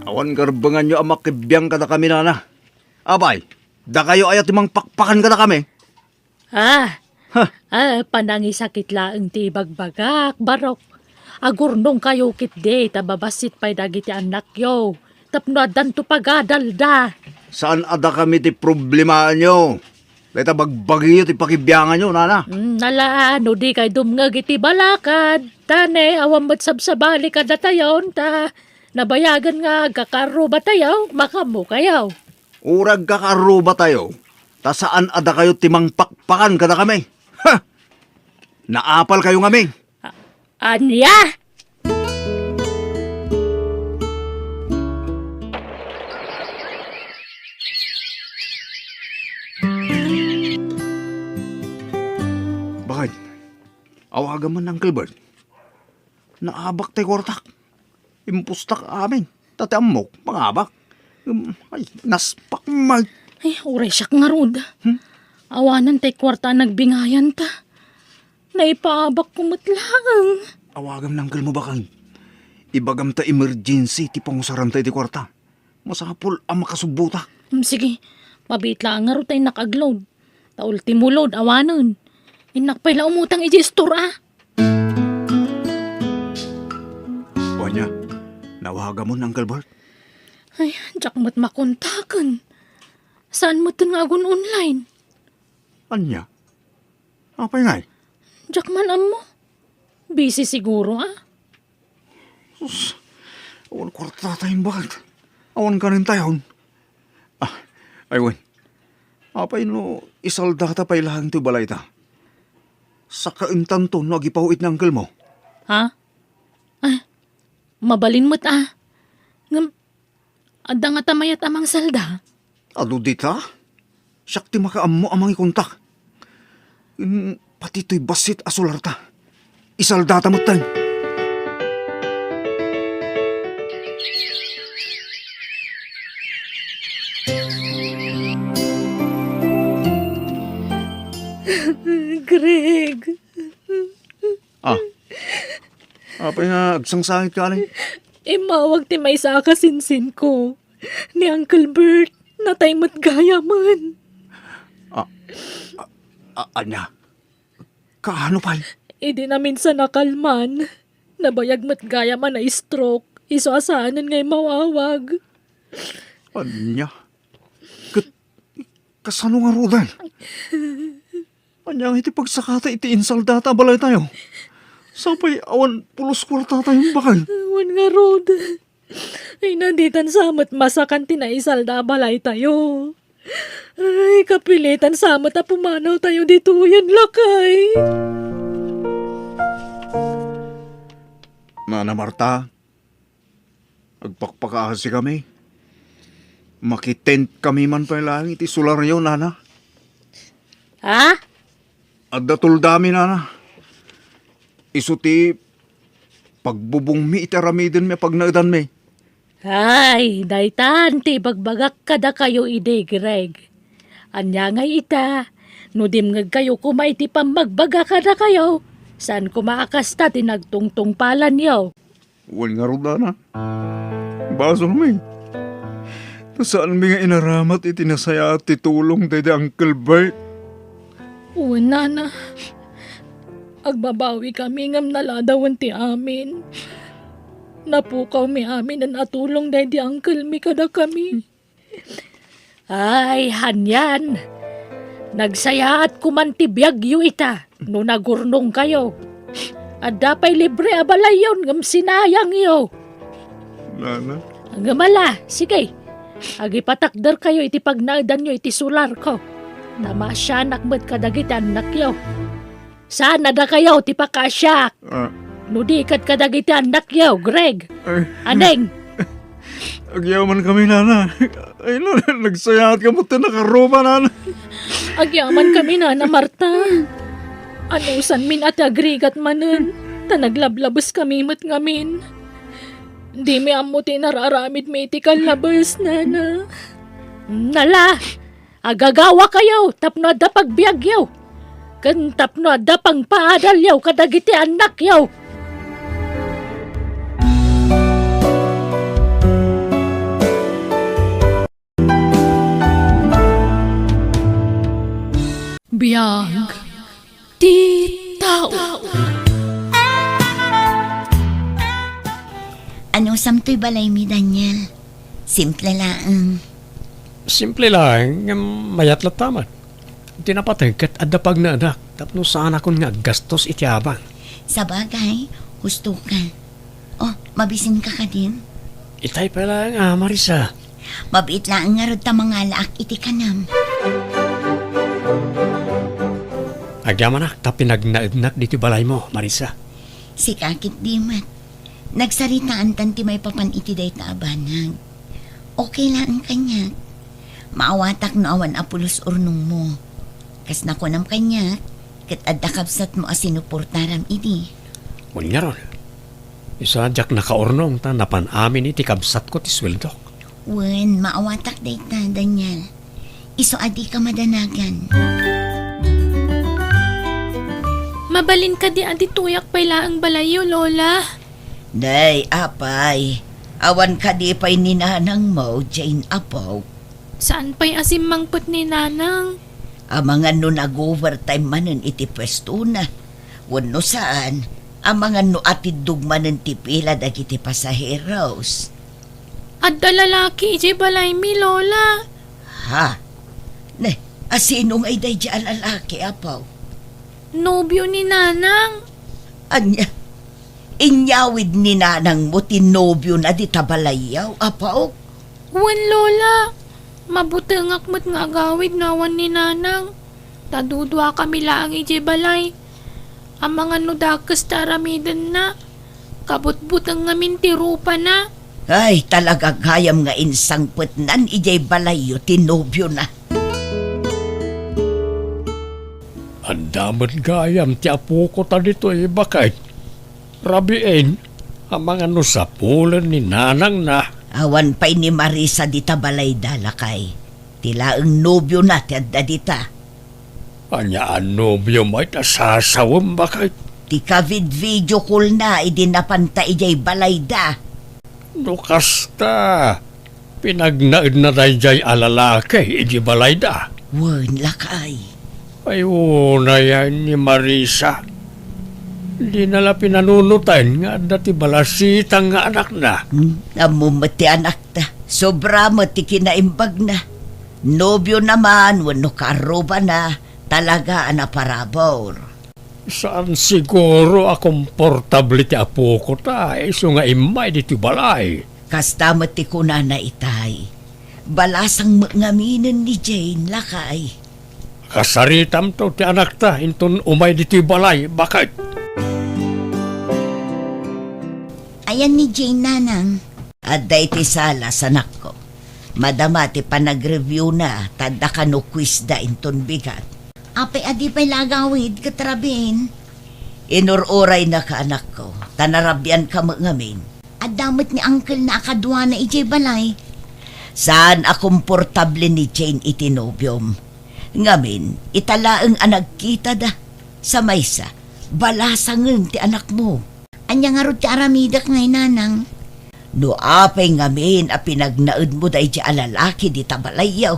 Awan garbenganyo a makibiang kadakami, nana. Apay, dakayo aya ti mangpakpakan kadakami? Ah, ha, ah, panangisakit laeng ti ibagbagak, barok. Agurnongkayo ketdi ta babassit pay dagiti annakyo tapno addanto pagadalda. Saan a dakami ti problemaanyo? Dayta bagbagiyo ti pakibianganyo, nana. Hmm, ala, no dikay dumngeg iti balakad, ta ne, awan met sabsabali kadatayon, ta nabayagen nga agkakarrubatayo, makaammokayo. Uray agkakarrubatayo, ta saan a dakayo ti mangpakpakan kadakami. Ha! Naapalkayo ngamin. A-, ania? Bakit? Awagan man, Uncle Bert. Naabak tay kuartak. Impustak amin. Ta ti ammok, mangabak. Um, ay, naspak, Mike. Ay, uray siak ngarud. Hmm? Awanen tay kuarta a nagbingayan ta. Naipaabakko met laeng. Awagam ni uncle mo, bakang. Ibagam ta emergency ti pangusaranta iti kuarta. Masapul a makasubbotak. Hmm, sige, mabiit laeng ngarud ta innak agload. Ta ultimo load, awanen. Innak pay la umutang iti store, a. O ania, nawagamon ni Uncle Bert? Ay, diak met makontaken. Saan metten nga agun-online? Ania? Apay ngay? Diak man ammo. Busy siguro, a. Sus, awan kuarta tayon, bakit? Awan kanen tayon. Ah, ay wen. Apay no isaldata pay laeng ti balayta? Sakaentanto no agipaw-it ni uncle mo. Ha? Ah, mabalin met, a. Ngem, adda ngata mayat a mangsalda? Adu dita? Siak ti makaammo a mangikontak. Ken pati toy bassit a solarta, isaldata metten. Greg. Ah. Apay nga agsangsangitka, anay? Immawag ti maysa a kasinsinko. Ni Uncle Bert, natay met gayamen. Ah, ah, ah, ania? Kaano pay? Idi naminsan a kalman, nabayag met gayamen a stroke, isu a saanen nga immawawag. Ania? Ket kasano ngaruden? Ania nga iti pagsakata iti insaldata a balaytayo? Sapay awan pulos kuartatayo, bakang. Awan ngarud. Ay, na ditan sa met masakan ti naisalda a balaytayo. Ay, kapilitan sa met a pumanawtayo ditoyen, lakay. Nana Marta, agpakpakaasikami. Makitentkami man pay laeng iti solaryo, nana. Ha? Adda toldami, nana. Isu ti pagbubongmi iti aramidenmi a pagnaedanmi. Ay, daytan ti ibagbagak kadakayo idi, Greg. Ania ngay ita, no dimngegkayo koma iti pammagbaga kadakayo, saan koma a kasta ti nagtungtungpalanyo. Wen ngarud, nana. Basolmi. Ta saanmi nga inaramat iti nasayaat ti tulong daydi Uncle Bert. Wen, nana. Agbabawikami ngem naladawen ti amin. Napukawmi aminen a tulong daydi uncle mi kadakami. Ay, anian. Nagsayaat koman ti biagyo ita no nagurnongkayo. Adda pay libre a balayyon ngem sinayangyo. Nana? Ngem ala, sige. Agipatakderkayo iti pagnaedanyo iti solarko. Ta maasianak met kadagiti annakyo. Saan a dakayo ti pakaasiak. Ah. No di ket kadagiti annakyo, Greg. Ay. Aneng? Agyamankami, nana. Ay, nana, nagsayaat ka met ti nakaruba, nana. Agyamankami, nana Marta. Anusanmin a ti agrigat manen, ta naglablabeskami met ngamin. Dimi ammo ti inararamidmi iti kallabes, nana. Nala, agagawakayo tapno adda pagbiagyo, ken tapno adda pangpaadalyo kadagiti annakyo. Biag ti tao. Anusam toy balaymi, Daniel? Simple laeng. Simple laeng, ngem mayat latta met. Ti napateg ket adda pagnaedak tapno saanakon nga aggastos iti abang. Sabagay, husto ka. Oh, mabisinka kadin? Itay pay laeng a, Marisa. Mabiit laeng ngarud ta mangalaak iti kanam. Agyamanak ta pinagnaednak ditoy balaymo, Marisa. Sika ketdi met. Nagsaritaantan ti maipapan iti dayta a banag. Okay laeng kaniak. Maawatak no awan a pulos urnongmo. Kas nakunam kaniak, ket adda kabsatmo a sinuportaram idi. Wen ngarud, isu a diak nakaurnong ta napan amin iti kabsatko ti sueldok. Wen, maawatak dayta, Daniel. Isu a dika madanagan. Mabalin kadi a ditoyak pay laeng balayyo, Lola? Nay, apay, awan kadi pay ni nanangmo, Jane, apok? Saan pay a simmangpet ni nanang? Amangan no nag-overtime manen iti puestona. Wenno saan, amangan no atiddog manen ti pila dagiti pasaheros. Adda lalaki idiay balaymi, Lola. Ha? Ne, asino ngay daydiay a lalaki, apo? Nobio ni nanang. Ania? Inyawid ni nanangmo ti nobiona dita balayyo, apo? Wen, Lola. Mabutengak met nga agawid no awan ni nanang. Ta duduakami laeng idiay balay. Amangan no dakes ti aramidenna. Kabutbuteng ngamin ti rupana. Ay, talaga gayam nga insangpetnan idiay balayyo ti nobiona. Adda met gayam ti apokota ditoy, baket. Rabiin, amangan no sapulen ni nanangna. Awan pay ni Marisa dita balayda, lakay. Ti laeng nobiona ti adda dita. Ania a nobio met a sasawem, baket? Ti kavid-video callna idi napanta idiay balayda. No kasta, pinagnaedna daydiay a lalaki idi balayda. Wen, lakay. Ay, unay ni Marisa. Dina la pinanunoten nga adda ti balasitang nga anakna. Hmm, ammom met ti anakta. Sobra met ti kinaimbagna. Nobiona man wenno kaarrubana, talaga a naparabur. Saan siguro a komportable ti apokota isu nga immay ditoy balay. Kasta met ti kunana itay. Balasang met ngaminen ni Jane, lakay. Kasaritamto ti anakta inton umay ditoy balay, baket. Ayan ni Jane, nanang. Adda iti sala, anakko. Madama ti panagreviewna, ta adda kano quizda inton bigat. Apay a di pay la agawid ket rabin? Inur-uraynaka, anakko, ta narabianka met ngamin. Adda met ni uncle-na a kaduana idiay balay. Saan a komportable ni Jane iti nobiom. Ngamin, ita laeng a nagkitada. Sa maysa, balasangen ti anakmo. Ania ngarud ti aramidek ngay, nanang? No apay ngamin a pinagnaedmo daydi a lalaki dita balayyo?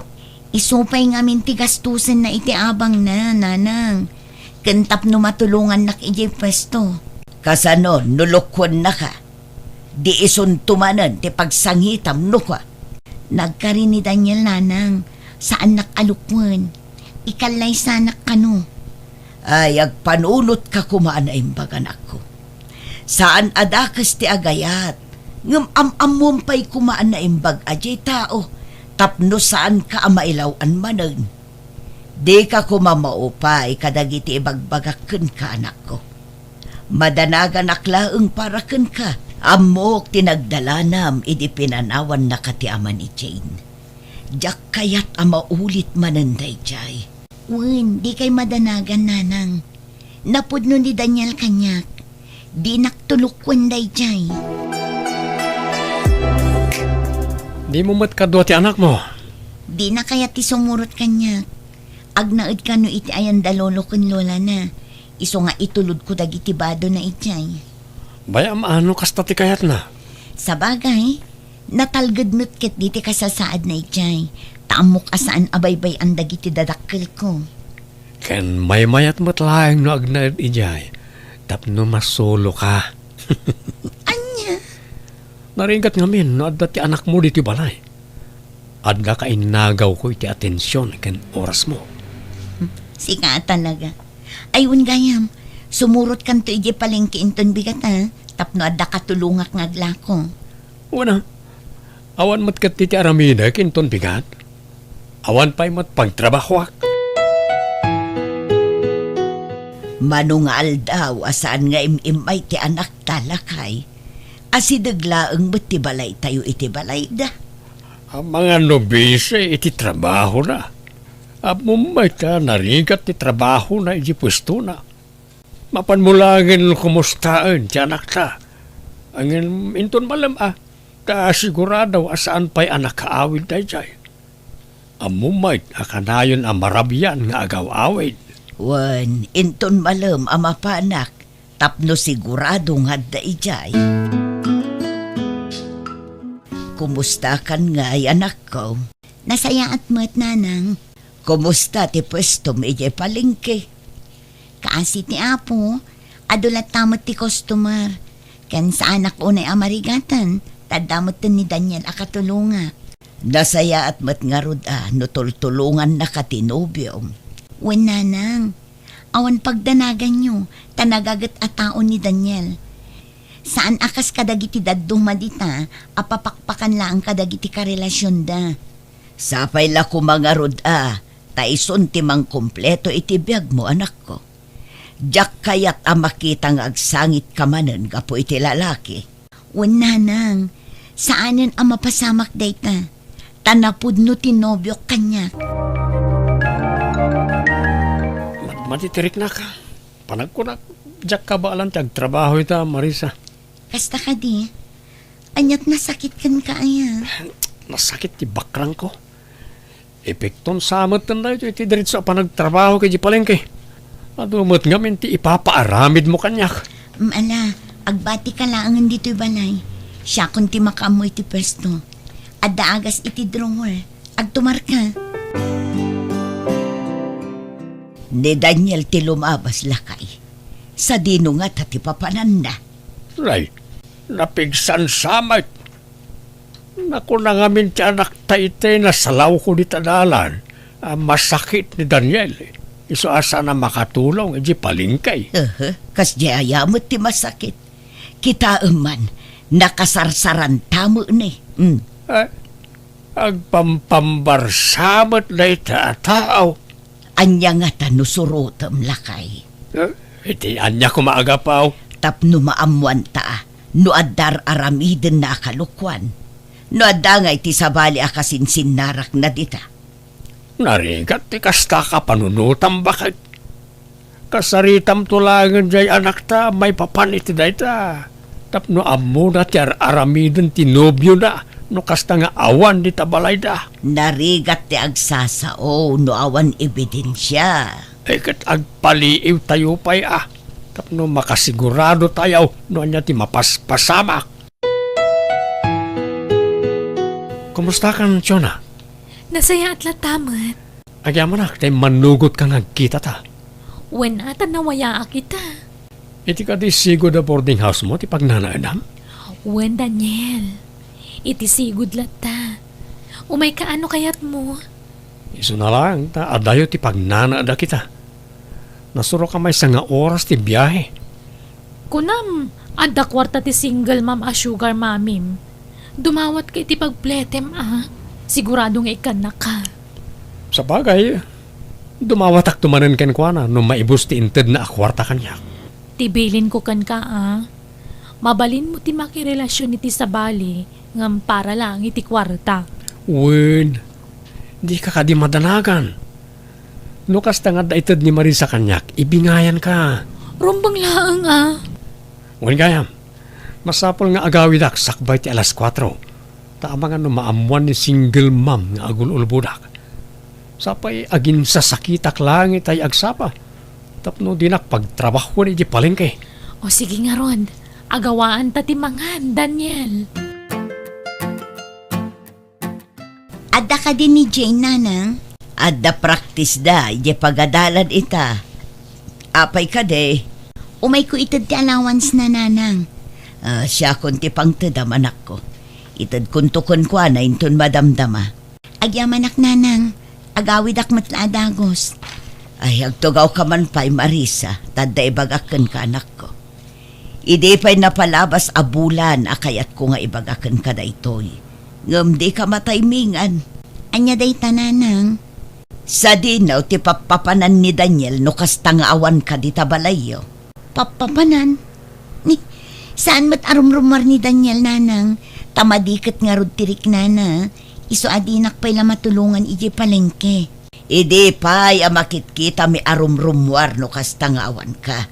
Isu pay ngamin ti gastusenna iti abangna, nanang. Ken tapno matulongannak idiay puesto. Kasano no lukuennaka? Di isunto manen ti pagsangitam no kua. Nagkari ni Daniel, nanang, saannak a lukuen. Ikallaysanak kano. Ay, agpanunotka koma a naimbag, anakko. Saan a dakes ti agayat, ngem am-ammom pay koma a naimbag a diay tao, tapno saanka a mailaw-an manen. Dika koma maupay kadagiti ibagbagak kenka, anakko. Madanaganak laeng para kenka. Ammok ti nagdalanam idi pinanawannaka ti ama ni Jane. Diak kayat a maulit manen daydiay. Wen, dikay madanagan, nanang. Napudno ni Daniel kaniak. Dinak tulukuen daydiay. Dimo met kadua ti anakmo? Dina kayat ti sumurot kaniak. Agnaed kano iti ayan da lolo ken lolana. Isu nga itulodko dagiti badona idiay. Bay-am a no kasta ti kayatna. Sabagay, natalged met ketdi ti kasasaadna idiay, ta ammok a saan a baybay-an dagiti dadakkelko. Ken maymayat met laeng no agnaed idiay, tapno masuloka. Ania? Narigat ngamin no adda ti anakmo ditoy balay. Adda kainnagawko iti atensiyon ken orasmo. Sika a talaga. Ay, wen gayam, sumurotkanto idiay palengke inton bigat, a, tapno adda katulongak nga aglako. Wen a, awan met ketdi ti aramidek inton bigat. Awan pay met pagtrabahoak. Mano nga aldaw a saan nga im-immay ti anakta, lakay, asideg laeng met ti balaytayo iti balayda. Amangan no busy iti trabahona. Ammom met ta narigat ti trabahona idiay puestona. Mapanmo laengen kumustaen ti anakta. Ngem inton malem a, ta sigurado a saan pay a nakaawid daydiay. Ammom met a kanayon a marabian nga agaw-awid. Wen, inton malem a mapanak, tapno sigurado nga adda idiay. Kumustakan ngay, anakko? Nasayaat met, nanang. Kumusta ti puestom idiay palengke? Kaasi ti Apo, adu latta met ti customer. Ken saanak unay a marigatan, ta adda metten ni Daniel a katulongak. Nasayaat met ngarud a no tultulongannaka ti nobiom. Wen, nanang. Awan pagdanaganyo, ta nagaget a tao ni Daniel. Saan a kas kadagiti dadduma dita a papakpakan laeng kadagiti karelasionda. Sapay la koma ngarud a, ta isun ti mangkumpleto iti biagmo, anakko. Diak kayat a makita nga agsangitka manen gapu iti lalaki. Wen, nanang, saanen a mapasamak dayta, ta napudno ti nobiok kaniak. Mat-, matitiriknak. Panagkunak, diak kabaelan ti agtrabaho ita, Marisa. Kasta kadi? Aniat nasakit kenka aya? Nasakit ti bakrangko. Epekton sa metten daytoy iti diretso a panagtrabaho iti palengke. Adu met ngamin ti ipapaaramidmo kaniak. Mm, ala, agbatika laengen ditoy balay. Siakon ti makaammo iti puesto. Adda agas iti drawer. Agtumarka. Ni Daniel ti lumabas, lakay. Sadino ngata ti papananna? Nay, napigsan sa met. Nakuna ngamin ti anakta iti nasalawko dita dalan a masakit ni Daniel. Isu a saan a makatulong iti palengke. Aha, kasdiay aya met ti masakit. Kitaem man, nakasarsaranta met ni. Hmm. Eh, agpampambarsa met dayta a tao. Ania ngata no surotem, lakay? Eh, iti ania koma a gapu? Tapno maammoanta a no adda ar-aramidenna a kalukoan, no adda ngay ti sabali a kasinsinnarakna dita. Narigat ti kasta a panunotam, baket. Kasaritamto laengen jay anakta maipapan iti dayta, tapno ammona ti ar-aramiden ti nobiona no kasta nga awan dita balayda. Narigat ti agsasao no awan ebidensia. Ay, ket agpaliiwtayo pay a, tapno makasiguradotayo no ania ti mapaspasamak. Kumustakan, Chona? Nasayaat latta met. Agyamanak ta immannugotka nga agkitata. Wen, a, ta nawayaak ita. Iti kadi sigud a boarding house-mo ti pagnanaedam? Wen, Daniel. Iti sigud latta. Umayka no kayatmo. Isuna laeng ta adayo ti pagnanaedak ita. Nasuroka maysa nga oras ti biahe. Kunam, adda kuarta ti single mom a sugar mommy-m. Dumawatka iti pagpletem a. Sigurado nga ikkannaka. Sabagay, dumawatakto manen kenkuana no maibus ti intedna a kuarta kaniak. Ti bilinko kenka a, mabalinmo ti makirelasion iti sabali ngem para laeng iti kuarta. Wen, dika kadi madanagan. No kasta nga adda ited ni Marisa kaniak, ibingayanka. Rumbeng laeng a. Wen gayam, masapul nga agawidak sakbay ti alas kuatro. Ta amangan no maammoan ni single mom nga agul-ulbodak. Sapay aginsasakitak laeng itay agsapa tapno dinak pagtrabahoen idiay palengke. O sige ngarud, agawaanta ti mangan, Daniel. Adda kadi ni Jane, nanang? Adda practice da idiay pagadalan ita. Apay kadi? Umayko ited ti allowance na, nanang. Ah, siakon ti pangtedam, anakko. Itedkonto kenkuana inton madamdama. Agyamanak, nanang. Agawidak met la a dagus. Ay, agtugawka man pay, Marisa, ta adda ibagak kenka, anakko. Idi pay napalabas a bulan a kayatko nga ibaga kenka daytoy, ngem dika mataymingan. Ania dayta, nanang? Sadino ti pappapanan ni Daniel no kasta nga awanka dita balayyo? Pappapanan? Ni, saan met a rumrumuar ni Daniel, nanang, ta madi ket ngarud ti riknana, isu a dinak pay la matulongan idiay palengke. Idi pay a makitkitami a rumrumuar no kasta nga awanka.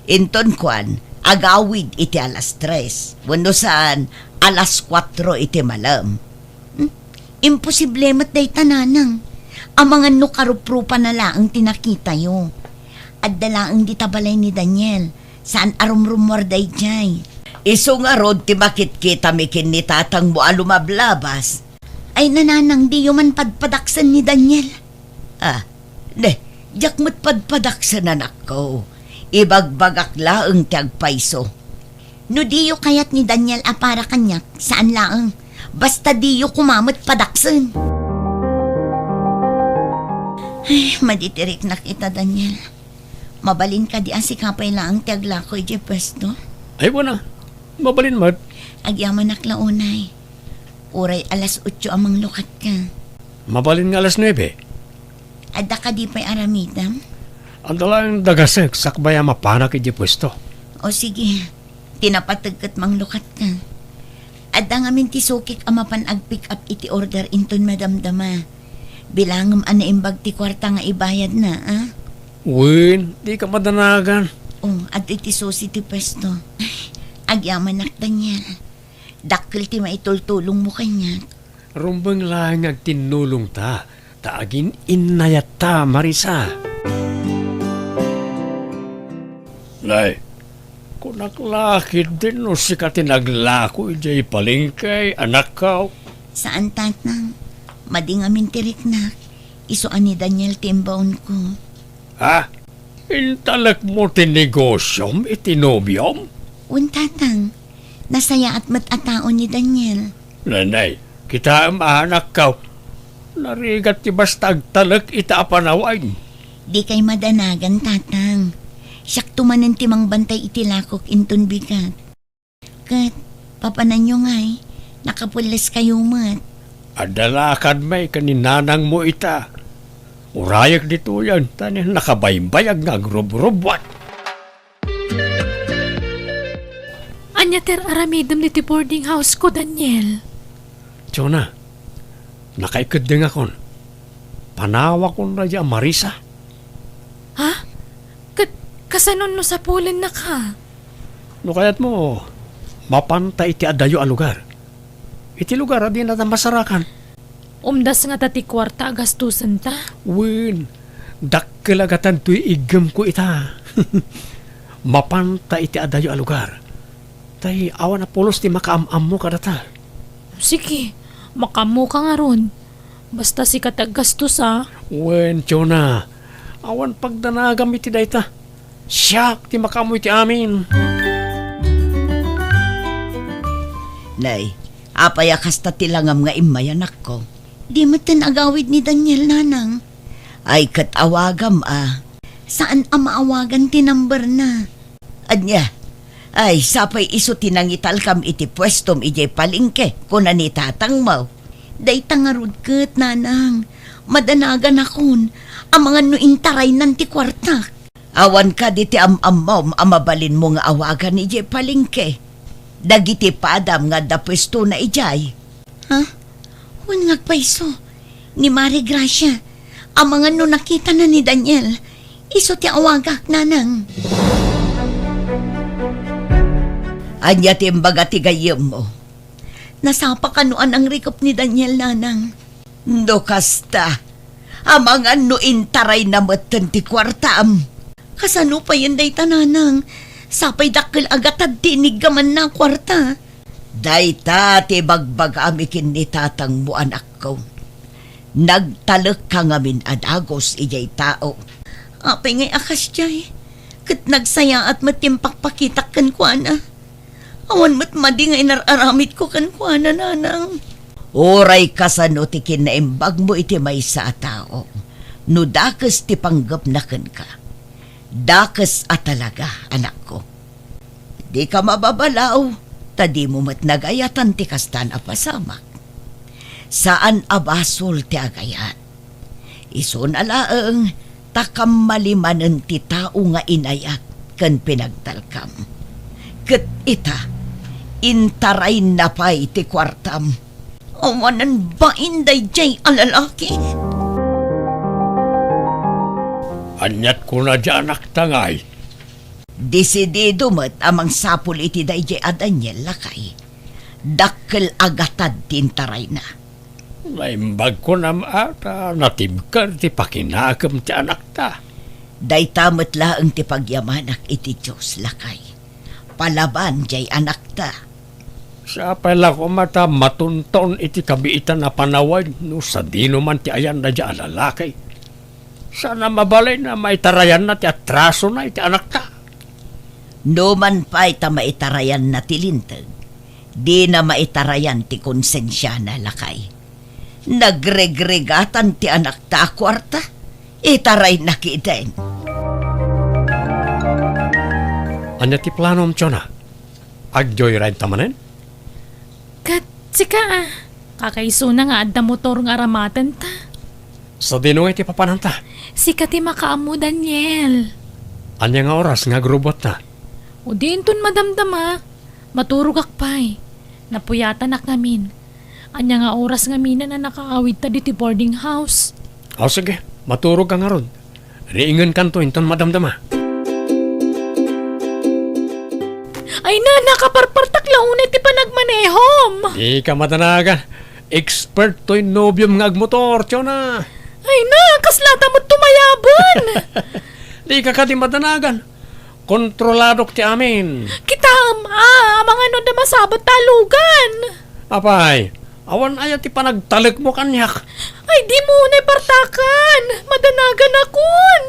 Inton kuan, agawid iti alas tres, wenno saan, alas kuatro iti malem. Hmm? Imposible met dayta, nanang. Amangan no karuprupana laeng ti nakitayo. Adda laeng dita balay ni Daniel. Saan a rumrumuar daydiay. Isu ngarud ti makitkitami ken ni tatangmo a lumablabas. Ay, nanang, diyo man padpadaksen ni Daniel. Ah, ne, diak met padpadaksen, anakko. Ibagbagak laeng ti agpayso. No diyo kayat ni Daniel a para kaniak, saan laeng. Basta diyo koma met padaksen. Ay, madi ti riknak ita, Daniel. Mabalin kadi a sika pay laeng ti aglako idiay puesto? Ay, wen a. Mabalin met. Agyamanak la unay. Uray alas otso a manglukatka. Mabalin nga alas nuebe. Adda kadi pay aramidem? Adda laeng dagasek sakbay a mapanak idiay puesto. O sige, ti napateg ket manglukatka. Adda ngamin ti sukik a mapan ag-pick up iti order inton madamdama. Bilangem a naimbag ti kuarta nga ibayadna, a? Wen, dika madanagan. O, adda iti susi ti puesto. Agyamanak, Daniel. Dakkel ti maitultulongmo kaniak. Rumbeng laeng nga agtinnulongta, ta agin-innayatta, Marisa. Nay, kunak la ketdin no sika ti naglako idiay palengke, anakko. Saan, tatang. Madi ngamin ti riknak. Isu a ni Daniel ti imbaonko. Ha? Intalekmo ti negosiom iti nobiom? Wen, tatang. Nasayaat met a tao ni Daniel. Nanay, kitaem a, anakko. Narigat ti basta agtalek ita a panawen. Dikay madanagan, tatang. Siakto manen ti mangbantay iti lakok inton bigat. Ket, papananyo ngay, nakapulleskayo met. Adda lakadmi ken ni nanangmo ita. Urayek ditoyen, ta nakabaybayag nga agrubrubuat. Ania Ania ti ar-aramidem ditoy boarding house ko, Daniel? Jonah, nakaikeddengakon. Panawakon daydiay a Marisa. Ha? Ket kasano no sapulennaka? No kayatmo, mapanta iti adayo a lugar. Iti lugar a dinata masarakan. Umdas ngata ti kuarta a gastosenta? Wen, dakkel a gatad toy iggemko ita. Mapanta iti adayo a lugar. Tay awan a pulos ti makaam-ammo kadata. Sige, makaammoka ngarud. Basta sika ti aggastos, a. Wen, Jonah, awan pagdanagam iti dayta. Siak ti makaammo iti amin. Nay, apay a kasta ti langam nga immay, anakko? Di metten agawid ni Daniel, nanang. Ay, ket awagam, a. Saan a maawagan ti number na. Ania? Ay, sapay isu ti nangitalkam iti puestom idiay palengke, kuna ni tatangmo. Dayta ngarud ket, nanang, madanaganakon, amangan no intaraynan ti kuartak. Awan kadi ti am-ammom a mabalinmo nga awagan idiay palengke dagiti padam nga adda puestona idiay? Ha? Wen nga agpayso, ni Mari Gracia, amangan no nakitana ni Daniel, isu ti awagak, nanang. Ania ti imbaga ti gayyemmo? Nasapa kano a nangrikup ni Daniel, nanang? No kasta, amangan no intarayna metten ti kuartam. Kasano payen dayta, nanang? Sapay dakkel a gatad ti iniggamanna a kuarta. Dayta ti ibagbagami ken ni tatangmo, anakko. Nagtalekka ngamin a dagus idiay tao. Apay ngay a kasdiay? Ket nagsayaat met ti impakpakitak kenkuana. Awan met madi nga inar-aramidko kenkuana, nanang. Uray kasano ti kinaimbagmo iti maysa a tao, no dakes ti panggepna kenka, dakes a talaga, anakko. Dika mababalaw, ta dimo met nagayatan ti kastan a pasamak. Saan a basol ti agayat. Isuna laeng ta kammali manen ti tao nga inayat ken pinagtalkam. Ket ita, intarayna pay ti kuartam. Awanen bain daydiay a lalaki. Aniat kuna di anakta ngay? Desidido met a mangsapul iti daydiay a Daniel, lakay. Dakkel a gatad ti intarayna. Naimbag kunam a ta natibker ti pakinakem ti anakta. Dayta met laeng ti pagyamanak iti Dios, lakay. Palaban diay anakta. Sapay la koma ta matunton iti kabiitan a panawen no sadino man ti ayanna diay a lalaki. Saan a mabalin a maitarayanna ti atrasona iti anakta. No man pay ta maitarayanna ti linteg, dina maitarayan ti konsensiana, lakay. Nagregregatan ti anakta a kuarta. Itarayna ketdin. Ania ti planom, Jonah? Ag-joyride ta manen? Ket sika, a, kakaisuna nga adda motor nga aramatenta. Sadino ngay ti papananta? Sika ti makaammo, Daniel. Ania nga oras nga agrubotta? O di inton madamdama, maturogak pay. Napuyatanak ngamin. Ania nga oras ngaminen a nakaawidta ditoy boarding house? O sige, maturogka ngarud. Riingenkanto inton madamdama. Ay na, nakaparpartak la unay ti panagmanehom. Dika madanagan. Expert toy nobiom nga agmotor, Jonah. Ay na, kaslata met tumayaben. Dika kadi madanagan. Kontroladok ti amin. Kitaem, a, amangan no adda masabat ta alugan. Apay, awan aya ti panagtalekmo kaniak? Ay, dimo unay partakan. Madanaganakon.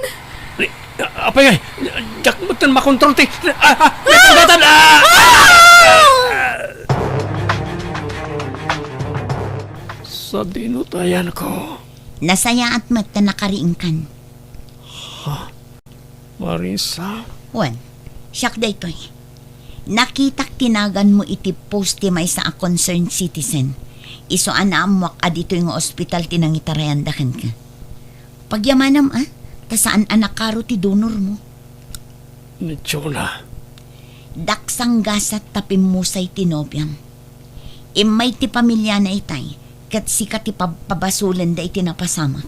Ni, apay ngay, diak metten makontrol ti, a, a, napagatan, a! Sadino ti ayanko? Nasayaat met ta nakariingkan. Ha? Marisa? Wen, siak daytoy. Nakitak ti naganmo iti post ti maysa a concerned citizen. Isu a naammoak a ditoy nga ospital ti nangitarayanda kenka. Pagyamanam, a, ta saan a nakaro ti donormo. Ni Jonah. Daksang gasat ta pimmusay ti nobiam. Immay ti pamiliana itay, ket sika ti pabpabasolenda iti napasamak.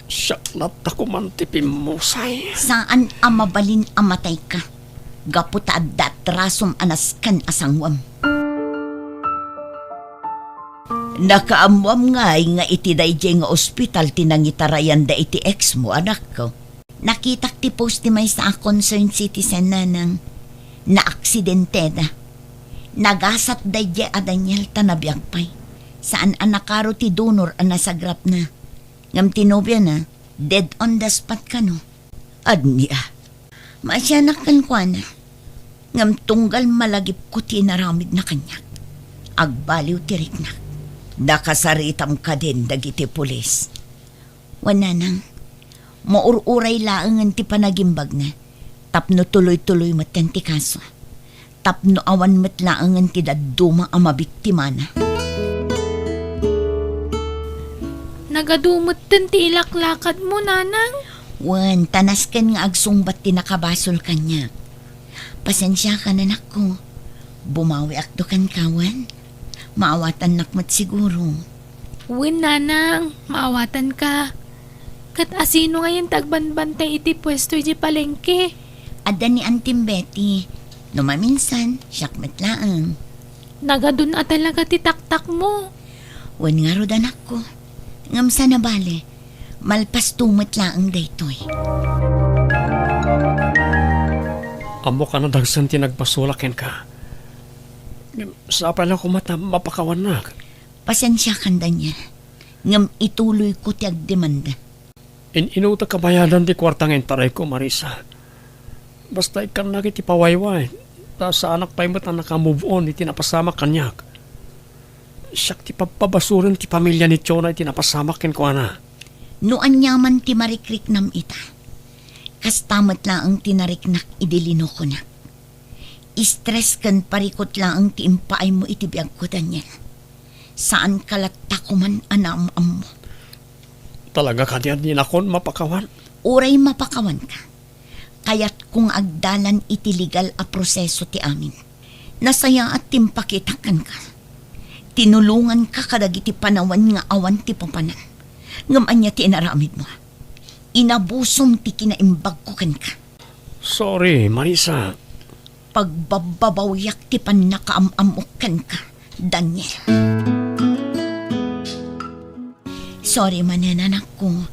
Siak latta koman ti pimmusay. Saan a mabalin a matayka, gapu ta adda atrasom a nasken a sanguem. Nakaammoam ngay nga iti daydiay nga ospital ti nangitarayanda iti ex mo, anakko? Nakitak ti post ti maysa a concerned citizen, nanang. Naaksidenteda. Nagasat daydiay a Daniel ta nabiag pay. Saan a nakaro ti donor a nasagrapna. Ngem ti nobiana, dead on the spot kano. Ania? Maasianak kenkuana. Ngem tunggal malagipko ti inaramidna kaniak, agbaliw ti riknak. Nakasaritam kadin dagiti pulis. Wen, nanang, maur-uray laengen ti panagimbagna tapno tuloy-tuloy metten ti kaso. Tapno awan met laengen ti dadduma a mabiktimana. Nagadu metten ti ilaklakadmo, nanang? Wen, ta nasken nga agsungbat ti nakabasol kaniak. Pasensiakan, anakko. Bumawiakto kenka, wen? Maawatannak met siguro. Wen, nanang, maawatanka. Ket asino ngayen ti agbanbantay iti puesto iti palengke? Adda ni Antim Betty. No maminsan, siak met laeng. Nagadun a talaga ti taktakmo. Wen ngarud, anakko. Ngem saan a bale, malpasto met laeng daytoy. Ammok a nadagsen ti nagbasolak kenka. Ngem sapay la koma ta mapakawannak. Pasensiakan, Daniel. Ngem ituloyko ti agdemanda. In-inutek a bayadan ti kuarta nga intarayko, Marisa. Basta ikkannak iti pawayway, ta saanak pay met a naka-move on iti napasamak kaniak. Siak ti pabpabasolen ti pamilia ni Tiona iti napasamak kenkuana. No aniaman ti marikriknam ita, kasta met laeng ti nariknak idi linokonak. Stress ken parikut laeng ti impaaymo iti biagko, Daniel. Saanka latta koman a naam-ammo. Talaga kadi a dinakon mapakawan? Uray mapakawanka, kayatko nga agdalan iti legal a proseso ti amin. Nasayaat ti impakitak kenka. Tinulonganka kadagiti panawen nga awan ti papanan. Ngem ania ti inaramidmo? Inabusom ti kinaimbagko kenka. Sorry, Marisa. Pagbabbabawiak ti pannakaam-ammok kenka, Daniel. Sorry manen, anakko.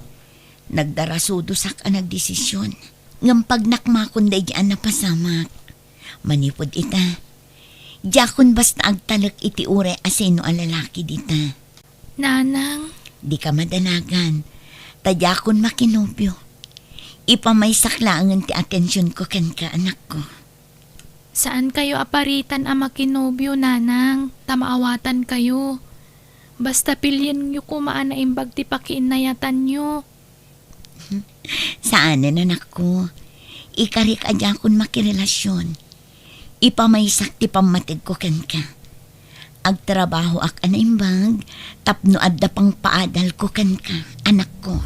Nagdarasudosak a nagdesisyon. Ngem pagnakmakon daydi a napasamak. Manipud ita, diakon basta agtalek iti uray a sino a lalaki dita. Nanang. Dika madanagan. Ta diakon makinobio. Ipamaysak laengen ti atensionko kenka, anakko. Saankayo a paritan a makinobio, nanang, ta maawatankayo. Basta pilienyo koma a naimbag ti pakiinnayatanyo. Saanen, anakko. Ikarik a diakon makirelasyon. Ipamaysak ti pammategko kenka. Agtrabahoak a naimbag tapno adda pangpaadalko kenka, anakko.